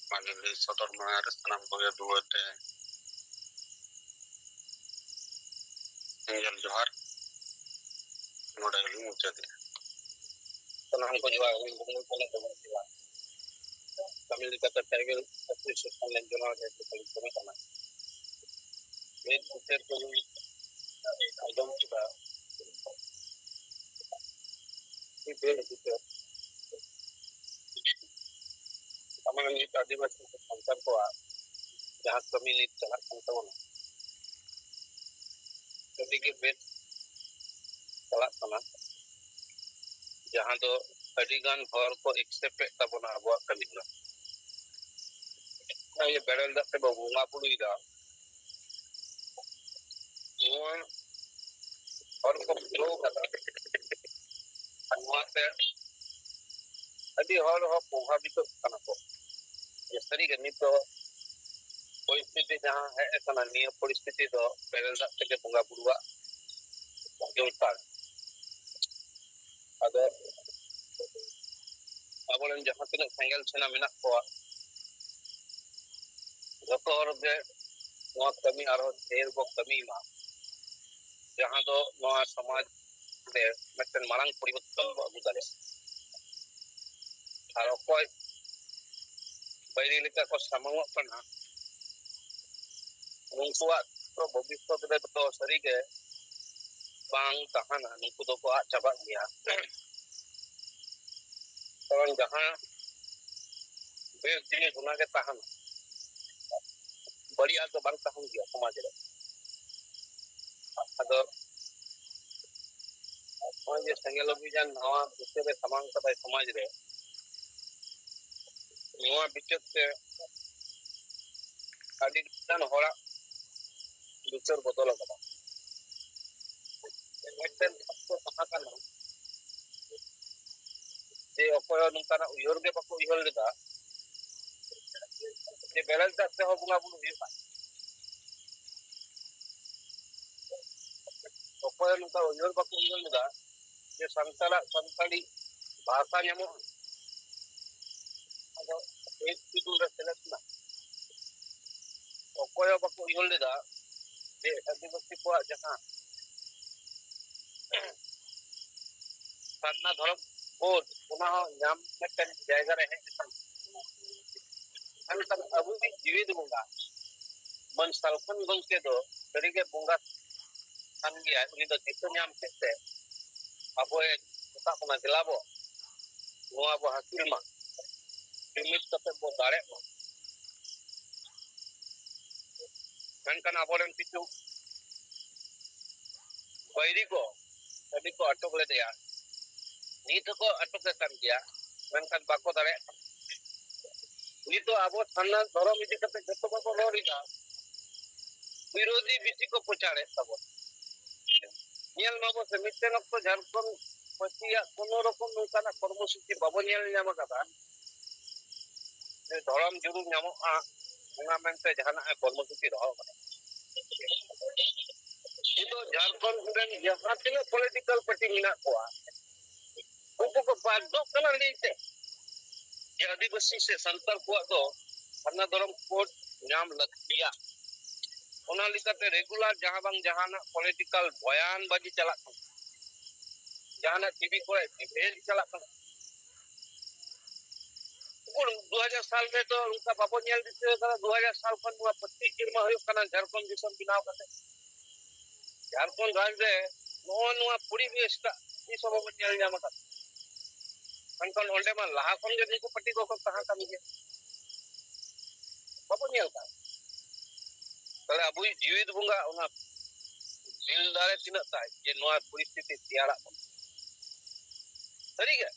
ᱢᱟ ᱞᱤᱧ ᱞᱟᱹᱭ ᱥᱚᱫᱚᱨ ᱢᱟᱲᱟᱝ ᱨᱮ ᱥᱟᱱᱟᱢ ᱠᱚᱜᱮ ᱫᱩᱣᱟᱹᱨ ᱛᱮ ᱥᱤᱸᱜᱮᱞ ᱡᱚᱦᱟᱨ ᱱᱚᱰᱮ ᱜᱮᱞᱤᱧ ᱢᱩᱪᱟᱹᱫᱮᱜᱼᱟ᱾ ᱥᱟᱱᱟᱢ ᱠᱚ ᱡᱚᱦᱟᱨ, ᱟᱹᱞᱤᱧ ᱵᱩᱢᱩᱞ ᱠᱷᱚᱱᱟᱜ ᱫᱚ ᱵᱟᱹᱧ ᱪᱟᱞᱟᱜᱼᱟ᱾ ᱠᱟᱹᱢᱤ ᱞᱮᱠᱟᱛᱮ ᱴᱨᱟᱭᱵᱮᱞ ᱮᱥᱳᱥᱤᱭᱮᱥᱚᱱ ᱨᱮᱱ ᱡᱚᱱᱚ ᱡᱟᱹᱛᱤ ᱠᱚᱞᱤᱧ ᱠᱟᱹᱢᱤ ᱠᱟᱱᱟ᱾ ᱢᱤᱫ ᱵᱤᱪᱟᱹᱨ ᱠᱚᱞᱤᱧ ᱟᱸᱡᱚᱢ ᱠᱮᱫᱟ᱾ ᱢᱤᱫ ᱵᱮᱞ ᱵᱤᱪᱟᱹᱨ᱾ ᱛᱟᱨᱢᱟᱱᱮ ᱱᱤᱛ ᱟᱹᱫᱤᱵᱟᱹᱥᱤ ᱥᱮ ᱥᱟᱱᱛᱟᱲ ᱠᱚᱣᱟᱜ ᱡᱟᱦᱟᱸ ᱠᱟᱹᱢᱤ ᱱᱤᱛ ᱪᱟᱞᱟᱜ ᱠᱟᱱ ᱛᱟᱵᱚᱱᱟ, ᱟᱹᱰᱤ ᱜᱮ ᱵᱮᱥ ᱪᱟᱞᱟᱜ ᱠᱟᱱᱟ, ᱡᱟᱦᱟᱸ ᱫᱚ ᱟᱹᱰᱤ ᱜᱟᱱ ᱦᱚᱲ ᱠᱚ ᱮᱠᱥᱮᱯᱴ ᱮᱫ ᱛᱟᱵᱚᱱᱟ ᱟᱵᱚᱣᱟᱜ ᱠᱟᱹᱢᱤ ᱦᱚᱨᱟ᱾ ᱱᱚᱜᱼᱚᱭ ᱡᱮ ᱵᱮᱨᱮᱞ ᱫᱟᱜ ᱛᱮᱵᱚ ᱵᱚᱸᱜᱟ ᱵᱩᱨᱩᱭᱮᱫᱟ, ᱱᱚᱣᱟ ᱦᱚᱲ ᱠᱚ ᱵᱩᱡᱷᱟᱹᱣ ᱠᱟᱫᱟ᱾ ᱟᱨ ᱱᱚᱣᱟᱛᱮ ᱟᱹᱰᱤ ᱦᱚᱲ ᱦᱚᱸ ᱯᱨᱚᱵᱷᱟᱵᱤᱛᱚᱜ ᱠᱟᱱᱟ ᱠᱚ᱾ ᱡᱮ ᱥᱟᱹᱨᱤᱜᱮ ᱱᱤᱛ ᱫᱚ ᱯᱚᱨᱤᱥᱛᱷᱤᱛᱤ ᱡᱟᱦᱟᱸ ᱦᱮᱡ ᱟᱠᱟᱱᱟ, ᱱᱤᱭᱟᱹ ᱯᱚᱨᱤᱥᱛᱷᱤᱛᱤ ᱫᱚ ᱵᱮᱨᱮᱞ ᱫᱟᱜ ᱛᱮᱜᱮ ᱵᱚᱸᱜᱟ ᱵᱩᱨᱩᱣᱟᱜ ᱫᱚᱨᱠᱟᱨ᱾ ᱟᱫᱚ ᱟᱵᱚᱨᱮᱱ ᱡᱟᱦᱟᱸ ᱛᱤᱱᱟᱹᱜ ᱥᱮᱸᱜᱮᱞ ᱥᱮᱱᱟ ᱢᱮᱱᱟᱜ ᱠᱚᱣᱟ, ᱡᱚᱛᱚ ᱦᱚᱲ ᱜᱮ ᱱᱚᱣᱟ ᱠᱟᱹᱢᱤ ᱟᱨᱦᱚᱸ ᱰᱷᱮᱨ ᱵᱚ ᱠᱟᱹᱢᱤ ᱢᱟ, ᱡᱟᱦᱟᱸ ᱫᱚ ᱱᱚᱣᱟ ᱥᱚᱢᱟᱡᱽ ᱨᱮ ᱢᱤᱫᱴᱮᱱ ᱢᱟᱨᱟᱝ ᱯᱚᱨᱤᱵᱚᱨᱛᱚᱱ ᱵᱚ ᱟᱹᱜᱩ ᱫᱟᱲᱮᱭᱟᱜᱼᱟ᱾ ᱟᱨ ᱚᱠᱚᱭ ᱵᱟᱹᱭᱨᱤ ᱞᱮᱠᱟ ᱠᱚ ᱥᱟᱢᱟᱝᱚᱜ ᱠᱟᱱᱟ, ᱩᱱᱠᱩᱣᱟᱜ ᱫᱚ ᱵᱷᱚᱵᱤᱥᱥᱚᱛ ᱨᱮᱫᱚ ᱥᱟᱹᱨᱤᱜᱮ ᱵᱟᱝ ᱛᱟᱦᱮᱱᱟ, ᱱᱩᱠᱩ ᱫᱚᱠᱚ ᱟᱫ ᱪᱟᱵᱟᱜ ᱜᱮᱭᱟ᱾ ᱠᱟᱨᱚᱱ ᱡᱟᱦᱟᱸ ᱵᱮᱥ ᱡᱤᱱᱤᱥ ᱚᱱᱟᱜᱮ ᱛᱟᱦᱮᱱᱟ, ᱵᱟᱹᱲᱤᱡᱟᱜ ᱫᱚ ᱵᱟᱝ ᱛᱟᱦᱮᱱ ᱜᱮᱭᱟ ᱥᱚᱢᱟᱡᱽ ᱨᱮ᱾ ᱟᱫᱚ ᱱᱚᱜᱼᱚᱭ ᱡᱮ ᱥᱮᱸᱜᱮᱞ ᱚᱵᱷᱤᱡᱟᱱ ᱱᱟᱣᱟ ᱵᱤᱪᱟᱹᱨ ᱨᱮ ᱥᱟᱢᱟᱝ ᱠᱟᱫᱟᱭ ᱥᱚᱢᱟᱡᱽ ᱨᱮ, ᱱᱚᱣᱟ ᱵᱤᱪᱟᱹᱨ ᱛᱮ ᱟᱹᱰᱤ ᱜᱟᱱ ᱦᱚᱲᱟᱜ ᱵᱤᱪᱟᱹᱨ ᱵᱚᱫᱚᱞ ᱟᱠᱟᱱᱟ᱾ ᱢᱤᱫᱴᱮᱱ ᱚᱠᱛᱚ ᱛᱟᱦᱮᱸ ᱠᱟᱱᱟ ᱡᱮ ᱚᱠᱚᱭ ᱦᱚᱸ ᱱᱚᱝᱠᱟᱱᱟᱜ ᱩᱭᱦᱟᱹᱨ ᱜᱮ ᱵᱟᱠᱚ ᱩᱭᱦᱟᱹᱨ ᱞᱮᱫᱟ ᱡᱮ ᱵᱮᱨᱮᱞ ᱫᱟᱜ ᱛᱮᱦᱚᱸ ᱵᱚᱸᱜᱟ ᱵᱩᱨᱩ ᱦᱩᱭᱩᱜᱼᱟ᱾ ᱚᱠᱚᱭ ᱦᱚᱸ ᱱᱚᱝᱠᱟ ᱩᱭᱦᱟᱹᱨ ᱵᱟᱠᱚ ᱩᱭᱦᱟᱹᱨ ᱞᱮᱫᱟ ᱡᱮ ᱥᱟᱱᱛᱟᱲᱟᱜ ᱥᱟᱱᱛᱟᱲᱤ ᱵᱷᱟᱥᱟ ᱧᱟᱢᱚᱜᱼᱟ᱾ ᱟᱫᱚ ᱮᱭᱤᱴ ᱥᱤᱰᱩᱞ ᱨᱮ ᱥᱮᱞᱮᱫ ᱮᱱᱟ᱾ ᱚᱠᱚᱭ ᱦᱚᱸ ᱵᱟᱠᱚ ᱩᱭᱦᱟᱹᱨ ᱞᱮᱫᱟ ᱡᱮ ᱟᱹᱫᱤᱵᱟᱹᱥᱤ ᱠᱚᱣᱟᱜ ᱡᱟᱦᱟᱸ ᱥᱟᱨᱱᱟ ᱫᱷᱚᱨᱚᱢ ᱠᱳᱰ, ᱚᱱᱟ ᱦᱚᱸ ᱧᱟᱢ ᱢᱤᱫᱴᱮᱱ ᱡᱟᱭᱜᱟ ᱨᱮ ᱦᱮᱡ ᱟᱠᱟᱱᱟ᱾ ᱢᱮᱱᱠᱷᱟᱱ ᱟᱵᱚᱭᱤᱡ ᱡᱤᱣᱤᱫ ᱵᱚᱸᱜᱟ ᱢᱟᱹᱱ ᱥᱟᱞᱠᱷᱚᱱ ᱜᱚᱢᱠᱮ ᱫᱚ ᱥᱟᱹᱨᱤᱜᱮ ᱵᱚᱸᱜᱟ ᱠᱟᱱ ᱜᱮᱭᱟᱭ᱾ ᱩᱱᱤ ᱫᱚ ᱫᱤᱥᱟᱹ ᱧᱟᱢ ᱠᱮᱫ ᱛᱮ ᱟᱵᱚᱭ ᱢᱮᱛᱟᱜ ᱵᱚᱱᱟ, "ᱫᱮᱞᱟ ᱵᱚ, ᱱᱚᱣᱟ ᱵᱚ ᱦᱟᱹᱥᱤᱞ ᱢᱟ, ᱡᱩᱢᱤᱫ ᱠᱟᱛᱮ ᱵᱚ ᱫᱟᱲᱮᱜ ᱢᱟ᱾" ᱢᱮᱱᱠᱷᱟᱱ ᱟᱵᱚᱨᱮᱱ ᱠᱤᱪᱷᱩ ᱵᱟᱹᱭᱨᱤ ᱠᱚ ᱟᱹᱰᱤ ᱠᱚ ᱟᱴᱚᱠ ᱞᱮᱫᱮᱭᱟ᱾ ᱱᱤᱛ ᱦᱚᱸᱠᱚ ᱟᱴᱚᱠᱮ ᱠᱟᱱ ᱜᱮᱭᱟ, ᱢᱮᱱᱠᱷᱟᱱ ᱵᱟᱠᱚ ᱫᱟᱲᱮᱭᱟᱜ ᱠᱟᱱᱟ᱾ ᱱᱤᱛᱚᱜ ᱟᱵᱚ ᱥᱟᱨᱱᱟ ᱫᱷᱚᱨᱚᱢ ᱤᱫᱤ ᱠᱟᱛᱮ ᱡᱚᱛᱚ ᱵᱟᱵᱚ ᱨᱚᱲ ᱮᱫᱟ, ᱵᱤᱨᱳᱫᱷᱤ ᱵᱤᱥᱤ ᱠᱚ ᱯᱨᱚᱪᱟᱨᱮᱫ ᱛᱟᱵᱚᱱ᱾ ᱧᱮᱞ ᱢᱟᱵᱚ ᱥᱮ, ᱢᱤᱫᱴᱮᱱ ᱚᱠᱛᱚ ᱡᱷᱟᱲᱠᱷᱚᱸᱰ ᱯᱟᱹᱨᱥᱤᱭᱟᱜ ᱠᱳᱱᱳ ᱨᱚᱠᱚᱢ ᱱᱚᱝᱠᱟᱱᱟᱜ ᱠᱚᱨᱢᱚᱥᱩᱪᱤ ᱵᱟᱵᱚ ᱧᱮᱞ ᱧᱟᱢ ᱟᱠᱟᱫᱟ᱾ ᱡᱮ ᱫᱷᱚᱨᱚᱢ ᱡᱩᱲᱩ ᱧᱟᱢᱚᱜᱼᱟ, ᱚᱱᱟ ᱢᱮᱱᱛᱮ ᱡᱟᱦᱟᱱᱟᱜ ᱮ ᱠᱚᱨᱢᱚᱥᱩᱪᱤ ᱫᱚᱦᱚ ᱠᱟᱫᱟ᱾ ᱱᱤᱛᱚᱜ ᱡᱷᱟᱲᱠᱷᱚᱸᱰ ᱨᱮᱱ ᱡᱟᱦᱟᱸ ᱛᱤᱱᱟᱹᱜ ᱯᱚᱞᱤᱴᱤᱠᱟᱞ ᱯᱟᱨᱴᱤ ᱢᱮᱱᱟᱜ ᱠᱚᱣᱟ, ᱩᱱᱠᱩ ᱠᱚ ᱵᱟᱫᱽᱫᱷᱚᱜ ᱠᱟᱱᱟ ᱞᱟᱹᱭᱛᱮ ᱡᱮ ᱟᱹᱫᱤᱵᱟᱹᱥᱤ ᱥᱮ ᱥᱟᱱᱛᱟᱲ ᱠᱚᱣᱟᱜ ᱫᱚ ᱥᱟᱨᱱᱟ ᱫᱷᱚᱨᱚᱢ ᱠᱳᱰ ᱧᱟᱢ ᱞᱟᱹᱠᱛᱤᱭᱟ᱾ ᱚᱱᱟ ᱞᱮᱠᱟᱛᱮ ᱨᱮᱜᱩᱞᱟᱨ ᱡᱟᱦᱟᱸ ᱵᱟᱝ ᱡᱟᱦᱟᱱᱟᱜ ᱯᱚᱞᱤᱴᱤᱠᱟᱞ ᱵᱚᱭᱟᱱ ᱵᱟᱡᱤ ᱪᱟᱞᱟᱜ ᱠᱟᱱᱟ, ᱡᱟᱦᱟᱱᱟᱜ ᱴᱤᱵᱷᱤ ᱠᱚᱨᱮ ᱰᱤᱵᱮᱴ ᱪᱟᱞᱟᱜ ᱠᱟᱱᱟ᱾ ᱩᱠᱩᱨ ᱫᱩ ᱦᱟᱡᱟᱨ ᱥᱟᱞ ᱨᱮᱫᱚ ᱚᱱᱠᱟ ᱵᱟᱵᱚ ᱧᱮᱞ ᱫᱤᱥᱟᱹ ᱟᱠᱟᱫᱟ᱾ ᱫᱩ ᱦᱟᱡᱟᱨ ᱥᱟᱞ ᱠᱷᱚᱱ ᱱᱚᱣᱟ ᱯᱨᱚᱛᱮᱠ ᱥᱮᱨᱢᱟ ᱦᱩᱭᱩᱜ ᱠᱟᱱᱟ ᱡᱷᱟᱲᱠᱷᱚᱸᱰ ᱫᱤᱥᱚᱢ ᱵᱮᱱᱟᱣ ᱠᱟᱛᱮ᱾ ᱡᱷᱟᱲᱠᱷᱚᱸᱰ ᱨᱟᱡᱽ ᱨᱮ ᱱᱚᱜᱼᱚ ᱱᱚᱣᱟ ᱯᱚᱨᱤᱵᱮᱥ ᱴᱟᱜ ᱛᱤᱥ ᱦᱚᱸ ᱵᱟᱵᱚᱱ ᱧᱮᱞ ᱧᱟᱢ ᱟᱠᱟᱫᱟ᱾ ᱢᱮᱱᱠᱷᱟᱱ ᱚᱸᱰᱮ ᱢᱟ ᱞᱟᱦᱟ ᱠᱷᱚᱱ ᱜᱮ ᱱᱩᱠᱩ ᱯᱟᱹᱴᱤ ᱠᱚᱠᱚ ᱛᱟᱦᱮᱸ ᱠᱟᱱ ᱜᱮᱭᱟ, ᱵᱟᱵᱚᱱ ᱧᱮᱞ ᱠᱟᱜ᱾ ᱛᱟᱦᱞᱮ ᱟᱵᱚᱭᱤᱡ ᱡᱤᱣᱤᱫ ᱵᱚᱸᱜᱟ ᱚᱱᱟ ᱫᱤᱞ ᱫᱟᱲᱮ ᱛᱤᱱᱟᱹᱜ ᱛᱟᱭ ᱡᱮ ᱱᱚᱣᱟ ᱯᱚᱨᱤᱥᱛᱷᱤᱛᱤ ᱛᱮᱭᱟᱨᱟᱜ ᱠᱟᱱᱟ? ᱥᱟᱹᱨᱤᱜᱮ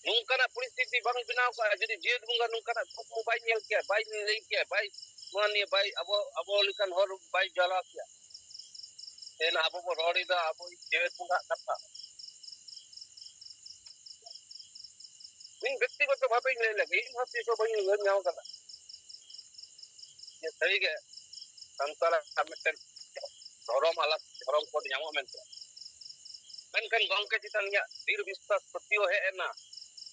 ᱱᱚᱝᱠᱟᱱᱟᱜ ᱯᱚᱨᱤᱥᱛᱷᱤᱛᱤ ᱵᱟᱝ ᱵᱮᱱᱟᱣ ᱠᱚᱜᱼᱟ ᱡᱩᱫᱤ ᱡᱤᱣᱤᱫ ᱵᱚᱸᱜᱟ ᱱᱚᱝᱠᱟᱱᱟᱜ ᱠᱩᱠᱢᱩ ᱵᱟᱭ ᱧᱮᱞ ᱠᱮᱭᱟ, ᱵᱟᱭ ᱞᱟᱹᱭ ᱠᱮᱭᱟ, ᱵᱟᱭ, ᱱᱚᱣᱟ ᱱᱤᱭᱮ ᱵᱟᱭ, ᱟᱵᱚ, ᱟᱵᱚ ᱞᱮᱠᱟᱱ ᱦᱚᱲ ᱵᱟᱭ ᱡᱟᱞᱟ ᱠᱮᱭᱟ᱾ ᱛᱮᱦᱮᱧ ᱟᱵᱚ ᱵᱚ ᱨᱚᱲ ᱮᱫᱟ ᱟᱵᱚᱭᱤᱡ ᱡᱤᱣᱤᱫ ᱵᱚᱸᱜᱟᱜ ᱠᱟᱛᱷᱟ᱾ ᱤᱧ ᱵᱮᱠᱛᱤᱜᱚᱛᱚ ᱵᱷᱟᱵᱮᱧ ᱞᱟᱹᱭ ᱞᱮᱜᱮ, ᱤᱧ ᱦᱚᱸ ᱛᱤᱥ ᱦᱚᱸ ᱵᱟᱹᱧ ᱩᱭᱦᱟᱹᱨ ᱧᱟᱢ ᱠᱟᱫᱟ ᱡᱮ ᱥᱟᱹᱨᱤᱜᱮ ᱥᱟᱱᱛᱟᱲᱟᱜ ᱢᱤᱫᱴᱮᱱ ᱫᱷᱚᱨᱚᱢ ᱟᱞᱟᱜᱽ ᱫᱷᱚᱨᱚᱢ ᱠᱳᱰ ᱧᱟᱢᱚᱜᱼᱟ ᱢᱮᱱᱛᱮ᱾ ᱢᱮᱱᱠᱷᱟᱱ ᱜᱚᱢᱠᱮ ᱪᱮᱛᱟᱱ ᱤᱧᱟᱹᱜ ᱫᱤᱲ ᱵᱤᱥᱣᱟᱥ ᱯᱟᱹᱛᱭᱟᱹᱣ ᱦᱮᱡ ᱮᱱᱟ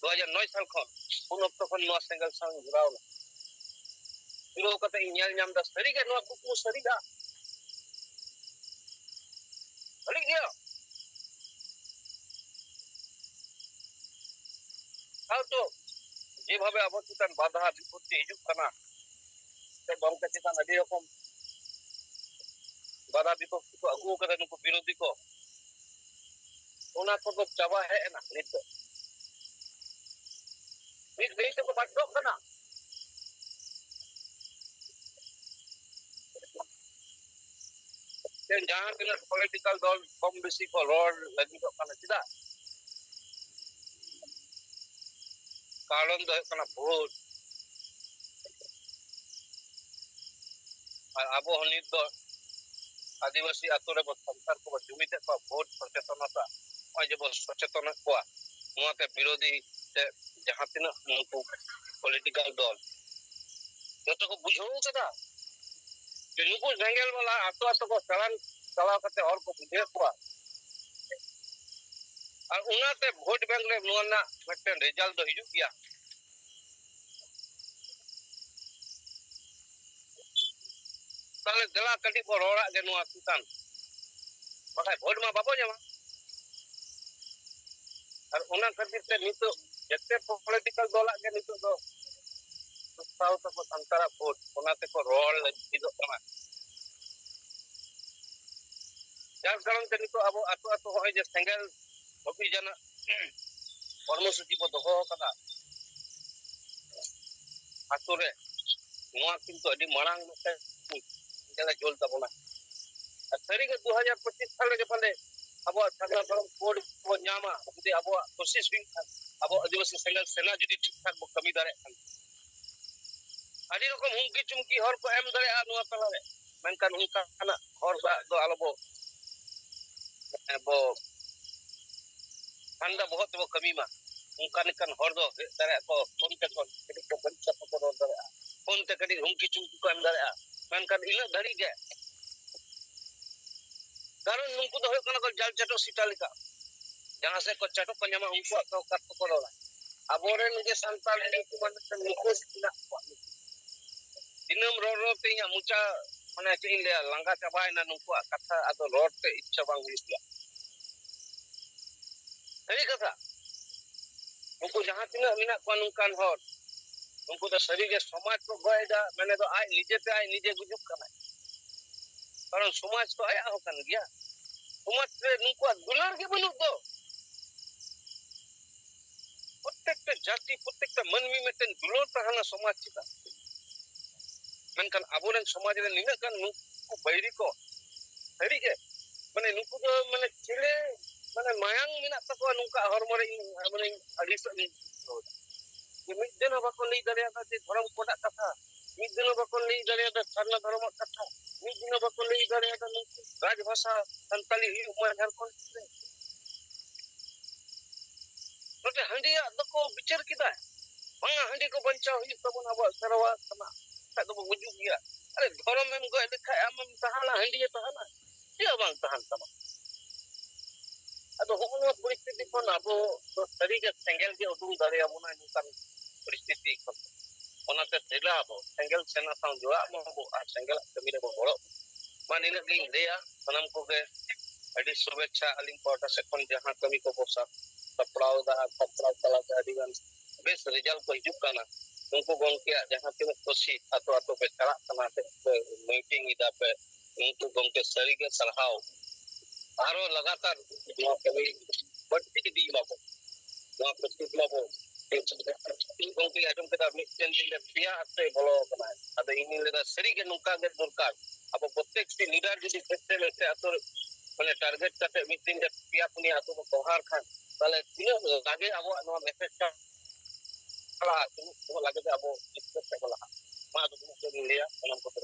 ᱫᱩ ᱦᱟᱡᱟᱨ ᱱᱚᱭ ᱥᱟᱞ ᱠᱷᱚᱱ᱾ ᱩᱱ ᱚᱠᱛᱚ ᱠᱷᱚᱱ ᱱᱚᱣᱟ ᱥᱮᱸᱜᱮᱞ ᱥᱟᱶ ᱤᱧ ᱡᱚᱲᱟᱣ ᱮᱱᱟ᱾ ᱡᱩᱲᱟᱹᱣ ᱠᱟᱛᱮ ᱤᱧ ᱧᱮᱞ ᱧᱟᱢ ᱮᱫᱟ, ᱥᱟᱹᱨᱤᱜᱮ ᱱᱚᱣᱟ ᱠᱩᱠᱢᱩ ᱥᱟᱹᱨᱤᱜᱼᱟ᱾ ᱥᱟᱹᱨᱤ ᱜᱮᱭᱟ᱾ ᱥᱟᱶᱛᱮ ᱡᱮᱵᱷᱟᱵᱮ ᱟᱵᱚ ᱪᱮᱛᱟᱱ ᱵᱟᱫᱷᱟ ᱵᱤᱯᱚᱛᱛᱤ ᱦᱤᱡᱩᱜ ᱠᱟᱱᱟ, ᱥᱮ ᱜᱚᱢᱠᱮ ᱪᱮᱛᱟᱱ ᱟᱹᱰᱤ ᱨᱚᱠᱚᱢ ᱵᱟᱫᱷᱟ ᱵᱤᱯᱚᱛᱛᱤ ᱠᱚ ᱟᱹᱜᱩ ᱟᱠᱟᱫᱟ ᱱᱩᱠᱩ ᱵᱤᱨᱳᱫᱷᱤ ᱠᱚ, ᱚᱱᱟ ᱠᱚᱫᱚ ᱪᱟᱵᱟ ᱦᱮᱡ ᱮᱱᱟ᱾ ᱱᱤᱛ ᱫᱚ ᱢᱤᱫ ᱜᱷᱟᱹᱲᱤ ᱛᱮᱠᱚ ᱵᱟᱫᱽᱫᱷᱚᱜ ᱠᱟᱱᱟ᱾ ᱡᱟᱦᱟᱸ ᱛᱤᱱᱟᱹᱜ ᱯᱚᱞᱤᱴᱤᱠᱟᱞ ᱫᱚᱞ ᱠᱚᱢ ᱵᱮᱥᱤ ᱠᱚ ᱨᱚᱲ ᱞᱟᱹᱜᱤᱫᱚᱜ ᱠᱟᱱᱟ, ᱪᱮᱫᱟᱜ? ᱠᱟᱨᱚᱱ ᱫᱚ ᱦᱩᱭᱩᱜ ᱠᱟᱱᱟ ᱵᱷᱳᱴ᱾ ᱟᱨ ᱟᱵᱚ ᱦᱚᱸ ᱱᱤᱛ ᱫᱚ ᱟᱹᱫᱤᱵᱟᱹᱥᱤ ᱟᱛᱳ ᱨᱮᱵᱚ ᱥᱟᱱᱛᱟᱲ ᱠᱚᱵᱚ ᱡᱩᱢᱤᱫᱮᱫ ᱠᱚᱣᱟ ᱵᱷᱳᱴ ᱥᱚᱪᱮᱛᱚᱱᱚᱛᱟ᱾ ᱱᱚᱜᱼᱚᱭ ᱡᱮᱵᱚ ᱥᱚᱪᱮᱛᱚᱱᱮᱫ ᱠᱚᱣᱟ, ᱱᱚᱣᱟᱛᱮ ᱵᱤᱨᱳᱫᱷᱤ ᱛᱮ ᱡᱟᱦᱟᱸ ᱛᱤᱱᱟᱹᱜ ᱱᱩᱠᱩ ᱯᱚᱞᱤᱴᱤᱠᱟᱞ ᱫᱚᱞ ᱡᱚᱛᱚ ᱠᱚ ᱵᱩᱡᱷᱟᱹᱣ ᱠᱟᱫᱟ ᱡᱮ ᱱᱩᱠᱩ ᱥᱮᱸᱜᱮᱞ ᱵᱟᱞᱟ ᱟᱛᱳ ᱟᱛᱳ ᱠᱚ ᱪᱟᱞᱟᱣ, ᱪᱟᱞᱟᱣ ᱠᱟᱛᱮ ᱦᱚᱲ ᱠᱚ ᱵᱩᱡᱷᱟᱹᱣ ᱠᱚᱣᱟ᱾ ᱟᱨ ᱚᱱᱟᱛᱮ ᱵᱷᱳᱴ ᱵᱮᱝᱠ ᱨᱮ ᱱᱚᱣᱟ ᱨᱮᱱᱟᱜ ᱢᱤᱫᱴᱮᱱ ᱨᱮᱡᱟᱞᱴ ᱫᱚ ᱦᱤᱡᱩᱜ ᱜᱮᱭᱟ᱾ ᱛᱟᱦᱞᱮ ᱫᱮᱞᱟ ᱠᱟᱹᱴᱤᱡ ᱵᱚ ᱨᱚᱲᱟᱜ ᱜᱮ ᱱᱚᱣᱟ ᱪᱮᱛᱟᱱ, ᱵᱟᱠᱷᱟᱡ ᱵᱷᱳᱴ ᱢᱟ ᱵᱟᱵᱚ ᱧᱟᱢᱟ᱾ ᱟᱨ ᱚᱱᱟ ᱠᱷᱟᱹᱛᱤᱨ ᱛᱮ ᱱᱤᱛᱚᱜ ᱡᱮᱛᱮ ᱯᱚᱞᱤᱴᱤᱠᱟᱞ ᱫᱚᱞᱟᱜ ᱜᱮ ᱱᱤᱛᱚᱜ ᱫᱚ ᱥᱟᱶ ᱛᱟᱠᱚ ᱥᱟᱱᱛᱟᱲᱟᱜ ᱵᱷᱳᱴ, ᱚᱱᱟ ᱛᱮᱠᱚ ᱨᱚᱲ ᱞᱟᱹᱜᱤᱫᱚᱜ ᱠᱟᱱᱟ᱾ ᱡᱟᱨ ᱠᱟᱨᱚᱱ ᱛᱮ ᱱᱤᱛᱚᱜ ᱟᱵᱚ ᱟᱛᱳ ᱟᱛᱳ ᱦᱚᱸᱜᱼᱚᱭ ᱡᱮ ᱥᱮᱸᱜᱮᱞ ᱚᱵᱷᱤᱡᱟᱱᱟᱜ ᱠᱚᱨᱢᱚᱥᱩᱪᱤ ᱵᱚ ᱫᱚᱦᱚ ᱟᱠᱟᱫᱟ ᱟᱛᱳ ᱨᱮ, ᱱᱚᱣᱟ ᱠᱤᱱᱛᱩ ᱟᱹᱰᱤ ᱢᱟᱲᱟᱝ ᱢᱤᱫᱴᱮᱱ ᱥᱮᱸᱜᱮᱞ ᱮ ᱡᱩᱞ ᱛᱟᱵᱚᱱᱟ᱾ ᱟᱨ ᱥᱟᱹᱨᱤᱜᱮ ᱫᱩ ᱦᱟᱡᱟᱨ ᱯᱚᱸᱪᱤᱥ ᱥᱟᱞ ᱨᱮ ᱡᱚᱠᱷᱚᱱ ᱞᱮ ᱟᱵᱚᱣᱟᱜ ᱥᱟᱨᱱᱟ ᱫᱷᱚᱨᱚᱢ ᱠᱳᱰ ᱵᱚ ᱧᱟᱢᱟ, ᱡᱩᱫᱤ ᱟᱵᱚᱣᱟᱜ ᱠᱳᱥᱤᱥ ᱦᱩᱭᱩᱜ ᱠᱷᱟᱱ, ᱟᱵᱚ ᱟᱹᱫᱤᱵᱟᱹᱥᱤ ᱥᱮᱸᱜᱮᱞ ᱥᱮᱱᱟ ᱡᱩᱫᱤ ᱴᱷᱤᱠ ᱴᱷᱟᱠ ᱵᱚ ᱠᱟᱹᱢᱤ ᱫᱟᱲᱮᱭᱟᱜ ᱠᱷᱟᱱ, ᱟᱹᱰᱤ ᱨᱚᱠᱚᱢ ᱦᱩᱢᱠᱤ ᱪᱩᱢᱠᱤ ᱦᱚᱨ ᱠᱚ ᱮᱢ ᱫᱟᱲᱮᱭᱟᱜᱼᱟ ᱱᱚᱣᱟ ᱛᱟᱞᱟᱨᱮ, ᱢᱮᱱᱠᱷᱟᱱ ᱚᱱᱠᱟᱱᱟᱜ ᱦᱚᱨ ᱫᱚ ᱟᱫᱚ ᱟᱞᱚ ᱵᱚ, ᱵᱚ ᱴᱷᱟᱱᱰᱟ ᱵᱚᱦᱚᱜ ᱛᱮᱵᱚ ᱠᱟᱹᱢᱤ ᱢᱟ᱾ ᱚᱱᱠᱟ ᱞᱮᱠᱟᱱ ᱦᱚᱲ ᱫᱚ ᱦᱮᱡ ᱫᱟᱲᱮᱭᱟᱜᱼᱟ ᱠᱚ, ᱯᱷᱳᱱ ᱛᱮᱠᱚ ᱠᱟᱹᱴᱤᱡ ᱠᱚ ᱵᱟᱹᱲᱤᱡ ᱠᱟᱛᱷᱟ ᱠᱚ ᱨᱚᱲ ᱫᱟᱲᱮᱭᱟᱜᱼᱟ, ᱯᱷᱳᱱ ᱛᱮ ᱠᱟᱹᱴᱤᱡ ᱦᱩᱢᱠᱤ ᱪᱩᱢᱠᱤ ᱠᱚ ᱮᱢ ᱫᱟᱲᱮᱭᱟᱜᱼᱟ, ᱢᱮᱱᱠᱷᱟᱱ ᱤᱱᱟᱹᱜ ᱫᱷᱟᱹᱨᱤᱡ ᱜᱮ᱾ ᱠᱟᱨᱚᱱ ᱱᱩᱠᱩ ᱫᱚ ᱦᱩᱭᱩᱜ ᱠᱟᱱᱟ ᱠᱚ ᱡᱟᱞ ᱪᱟᱴᱚᱜ ᱥᱮᱛᱟ ᱞᱮᱠᱟ, ᱡᱟᱦᱟᱸ ᱥᱮᱫ ᱠᱚ ᱪᱟᱴᱚᱜ ᱠᱚ ᱧᱟᱢᱟ ᱩᱱᱠᱩᱣᱟᱜ ᱠᱚ ᱠᱟᱛᱷᱟ ᱠᱚ ᱨᱚᱲᱟ᱾ ᱟᱵᱚᱨᱮᱱ ᱜᱮ ᱥᱟᱱᱛᱟᱲ ᱧᱩᱛᱩᱢᱟᱱ ᱢᱤᱫᱴᱮᱱ ᱢᱩᱠᱷᱚᱥ ᱢᱮᱱᱟᱜ ᱠᱚᱣᱟ᱾ ᱫᱤᱱᱟᱹᱢ ᱨᱚᱲ ᱨᱚᱲ ᱛᱮ ᱤᱧᱟᱹᱜ ᱢᱚᱪᱟ, ᱢᱟᱱᱮ ᱪᱮᱫ ᱤᱧ ᱞᱟᱹᱭᱟ, ᱞᱟᱸᱜᱟ ᱪᱟᱵᱟᱭᱮᱱᱟ ᱱᱩᱠᱩᱣᱟᱜ ᱠᱟᱛᱷᱟ, ᱟᱫᱚ ᱨᱚᱲ ᱛᱮ ᱤᱪᱪᱷᱟ ᱵᱟᱝ ᱦᱩᱭᱩᱜ ᱜᱮᱭᱟ᱾ ᱥᱟᱹᱨᱤ ᱠᱟᱛᱷᱟ᱾ ᱱᱩᱠᱩ ᱡᱟᱦᱟᱸ ᱛᱤᱱᱟᱹᱜ ᱢᱮᱱᱟᱜ ᱠᱚᱣᱟ ᱱᱚᱝᱠᱟᱱ ᱦᱚᱲ, ᱩᱱᱠᱩ ᱫᱚ ᱥᱟᱹᱨᱤᱜᱮ ᱥᱚᱢᱟᱡᱽ ᱠᱚ ᱜᱚᱡ ᱮᱫᱟ, ᱢᱮᱱᱮᱫ ᱫᱚ ᱟᱡ ᱱᱤᱡᱮᱛᱮ ᱟᱡ ᱱᱤᱡᱮ ᱜᱩᱡᱩᱜ ᱠᱟᱱᱟᱭ᱾ ᱠᱟᱨᱚᱱ ᱥᱚᱢᱟᱡᱽ ᱛᱚ ᱟᱭᱟᱜ ᱦᱚᱸ ᱠᱟᱱ ᱜᱮᱭᱟ᱾ ᱥᱚᱢᱟᱡᱽ ᱨᱮ ᱱᱩᱠᱩᱣᱟᱜ ᱫᱩᱞᱟᱹᱲ ᱜᱮ ᱵᱟᱹᱱᱩᱜ ᱫᱚ᱾ ᱯᱨᱚᱛᱮᱠᱴᱟ ᱡᱟᱹᱛᱤ, ᱯᱨᱚᱛᱮᱠᱴᱟ ᱢᱟᱹᱱᱢᱤ ᱢᱤᱫᱴᱮᱱ ᱫᱩᱞᱟᱹᱲ ᱛᱟᱦᱮᱱᱟ ᱥᱚᱢᱟᱡᱽ ᱪᱮᱛᱟᱱ᱾ ᱢᱮᱱᱠᱷᱟᱱ ᱟᱵᱚᱨᱮᱱ ᱥᱚᱢᱟᱡᱽ ᱨᱮ ᱱᱤᱱᱟᱹᱜ ᱜᱟᱱ ᱱᱩᱠᱩ ᱵᱟᱹᱭᱨᱤ ᱠᱚ, ᱥᱟᱹᱨᱤᱜᱮ, ᱢᱟᱱᱮ ᱱᱩᱠᱩ ᱫᱚ ᱢᱟᱱᱮ ᱪᱮᱞᱮ, ᱢᱟᱱᱮ ᱢᱟᱭᱟᱝ ᱢᱮᱱᱟᱜ ᱛᱟᱠᱚᱣᱟ ᱱᱩᱠᱩᱣᱟᱜ ᱦᱚᱲᱢᱚ ᱨᱮ, ᱤᱧ ᱢᱟᱱᱮᱧ ᱟᱹᱲᱤᱥᱚᱜ ᱤᱧ ᱵᱩᱡᱷᱟᱹᱣ ᱮᱫᱟ᱾ ᱡᱮ ᱢᱤᱫ ᱫᱤᱱ ᱦᱚᱸ ᱵᱟᱠᱚ ᱞᱟᱹᱭ ᱫᱟᱲᱮᱭᱟᱫᱟ ᱡᱮ ᱫᱷᱚᱨᱚᱢ ᱠᱳᱰᱟᱜ ᱠᱟᱛᱷᱟ, ᱢᱤᱫ ᱫᱤᱱ ᱦᱚᱸ ᱵᱟᱠᱚ ᱞᱟᱹᱭ ᱫᱟᱲᱮᱭᱟᱫᱟ ᱥᱟᱨᱱᱟ ᱫᱷᱚᱨᱚᱢᱟᱜ ᱠᱟᱛᱷᱟ, ᱢᱤᱫ ᱫᱤᱱ ᱦᱚᱸ ᱵᱟᱠᱚ ᱞᱟᱹᱭ ᱫᱟᱲᱮᱭᱟᱫᱟ ᱱᱩᱠᱩ ᱨᱟᱡᱽᱵᱷᱟᱥᱟ ᱥᱟᱱᱛᱟᱞᱤ ᱦᱩᱭᱩᱜ ᱢᱟ ᱡᱷᱟᱲᱠᱷᱚᱸᱰ ᱨᱮ᱾ ᱱᱚᱛᱮ ᱦᱟᱺᱰᱤᱭᱟᱜ ᱫᱚᱠᱚ ᱵᱤᱪᱟᱹᱨ ᱠᱮᱫᱟ, ᱵᱟᱝᱟ ᱦᱟᱺᱰᱤ ᱠᱚ ᱵᱟᱧᱪᱟᱣ ᱦᱩᱭᱩᱜ ᱛᱟᱵᱚᱱᱟ, ᱟᱵᱚᱣᱟᱜ ᱥᱮᱨᱣᱟ ᱠᱟᱱᱟ, ᱵᱟᱠᱷᱟᱡ ᱫᱚᱵᱚ ᱜᱩᱡᱩᱜ ᱜᱮᱭᱟ᱾ ᱟᱨᱮ ᱫᱷᱚᱨᱚᱢ ᱮᱢ ᱜᱚᱡ ᱞᱮᱠᱷᱟᱡ ᱟᱢᱮᱢ ᱛᱟᱦᱮᱱᱟ, ᱦᱟᱺᱰᱤᱭᱟᱹ ᱛᱟᱦᱮᱱᱟ, ᱪᱮᱫ ᱦᱚᱸ ᱵᱟᱝ ᱛᱟᱦᱮᱱ ᱛᱟᱢᱟ᱾ ᱟᱫᱚ ᱦᱚᱸᱜᱼᱚ ᱱᱚᱣᱟ ᱯᱚᱨᱤᱥᱛᱷᱤᱛᱤ ᱠᱷᱚᱱ ᱟᱵᱚ ᱫᱚ ᱥᱟᱹᱨᱤᱜᱮ ᱥᱮᱸᱜᱮᱞ ᱜᱮ ᱩᱰᱩᱝ ᱫᱟᱲᱮᱭᱟᱵᱚᱱᱟ ᱱᱚᱝᱠᱟᱱ ᱯᱚᱨᱤᱥᱛᱷᱤᱛᱤ ᱠᱷᱚᱱ᱾ ᱚᱱᱟᱛᱮ ᱫᱮᱞᱟ ᱟᱵᱚ ᱥᱮᱸᱜᱮᱞ ᱥᱮᱱᱟ ᱥᱟᱶ ᱡᱚᱲᱟᱜ ᱢᱟᱵᱚ ᱟᱨ ᱥᱮᱸᱜᱮᱞᱟᱜ ᱠᱟᱹᱢᱤ ᱨᱮᱵᱚ ᱜᱚᱲᱚᱜ ᱢᱟ᱾ ᱱᱤᱱᱟᱹᱜ ᱜᱤᱧ ᱞᱟᱹᱭᱟ ᱥᱟᱱᱟᱢ ᱠᱚᱜᱮ᱾ ᱟᱹᱰᱤ ᱥᱩᱵᱷᱮᱪᱪᱷᱟ ᱟᱹᱞᱤᱧ ᱯᱟᱦᱴᱟ ᱥᱮᱫ ᱠᱷᱚᱱ, ᱡᱟᱦᱟᱸ ᱠᱟᱹᱢᱤ ᱠᱚᱵᱚ ᱥᱟᱵ ᱥᱟᱯᱲᱟᱣ ᱮᱫᱟ ᱟᱨ ᱥᱟᱯᱲᱟᱣ ᱛᱟᱞᱟᱛᱮ ᱟᱹᱰᱤ ᱜᱟᱱ ᱵᱮᱥ ᱨᱮᱡᱟᱞᱴ ᱠᱚ ᱦᱤᱡᱩᱜ ᱠᱟᱱᱟ᱾ ᱩᱱᱠᱩ ᱜᱚᱢᱠᱮᱭᱟᱜ ᱡᱟᱦᱟᱸ ᱛᱤᱱᱟᱹᱜ ᱠᱩᱥᱤ ᱟᱛᱳ ᱟᱛᱳ ᱯᱮ ᱪᱟᱞᱟᱜ ᱠᱟᱱᱟ, ᱥᱮ ᱯᱮ ᱢᱤᱴᱤᱝ ᱮᱫᱟ ᱯᱮ, ᱩᱱᱠᱩ ᱜᱚᱢᱠᱮ ᱥᱟᱹᱨᱤᱜᱮ ᱥᱟᱨᱦᱟᱣ᱾ ᱟᱨᱚ ᱞᱟᱜᱟᱛᱟᱨ ᱱᱚᱣᱟ ᱠᱟᱹᱢᱤ ᱵᱟᱹᱲᱛᱤ ᱤᱫᱤ ᱢᱟᱵᱚ᱾ ᱱᱚᱣᱟ ᱯᱟᱹᱨᱥᱤ ᱢᱟᱵᱚ ᱤᱧ ᱜᱚᱢᱠᱮ ᱟᱸᱡᱚᱢ ᱠᱮᱫᱟ, ᱢᱤᱫᱴᱮᱱ ᱫᱤᱱ ᱨᱮ ᱯᱮᱭᱟ ᱟᱛᱳᱭ ᱵᱚᱞᱚ ᱟᱠᱟᱱᱟ᱾ ᱟᱫᱚ ᱤᱧᱤᱧ ᱞᱟᱹᱭᱫᱟ ᱥᱟᱹᱨᱤᱜᱮ ᱱᱚᱝᱠᱟ ᱜᱮ ᱫᱚᱨᱠᱟᱨ᱾ ᱟᱵᱚ ᱯᱨᱚᱛᱮᱠᱴᱤ ᱞᱤᱰᱟᱨ ᱡᱩᱫᱤ ᱯᱷᱮᱥ ᱴᱩ ᱯᱷᱮᱥ ᱟᱛᱳ ᱨᱮ ᱢᱟᱱᱮ ᱴᱟᱨᱜᱮᱴ ᱠᱟᱛᱮ ᱢᱤᱫ ᱫᱤᱱ ᱨᱮ ᱯᱮᱭᱟ ᱯᱩᱱᱭᱟ ᱟᱛᱳ ᱵᱚ ᱠᱚᱵᱷᱟᱨ ᱠᱷᱟᱱ, ᱛᱟᱦᱞᱮ ᱛᱤᱱᱟᱹᱜ ᱞᱟᱜᱮ ᱟᱵᱚᱣᱟᱜ ᱱᱚᱣᱟ ᱢᱮᱥᱮᱡᱽ ᱪᱟᱞᱟᱜᱼᱟ, ᱛᱤᱱᱟᱹᱜ ᱞᱟᱜᱮ ᱛᱮ ᱟᱵᱚ ᱡᱤᱛᱠᱟᱹᱨ ᱥᱮᱫ ᱵᱚ ᱞᱟᱦᱟᱜᱼᱟ᱾ ᱢᱟ ᱟᱫᱚ ᱛᱤᱱᱟᱹᱜ ᱪᱮᱫ ᱤᱧ ᱞᱟᱹᱭᱟ, ᱥᱟᱱᱟᱢ ᱠᱚ ᱛᱮ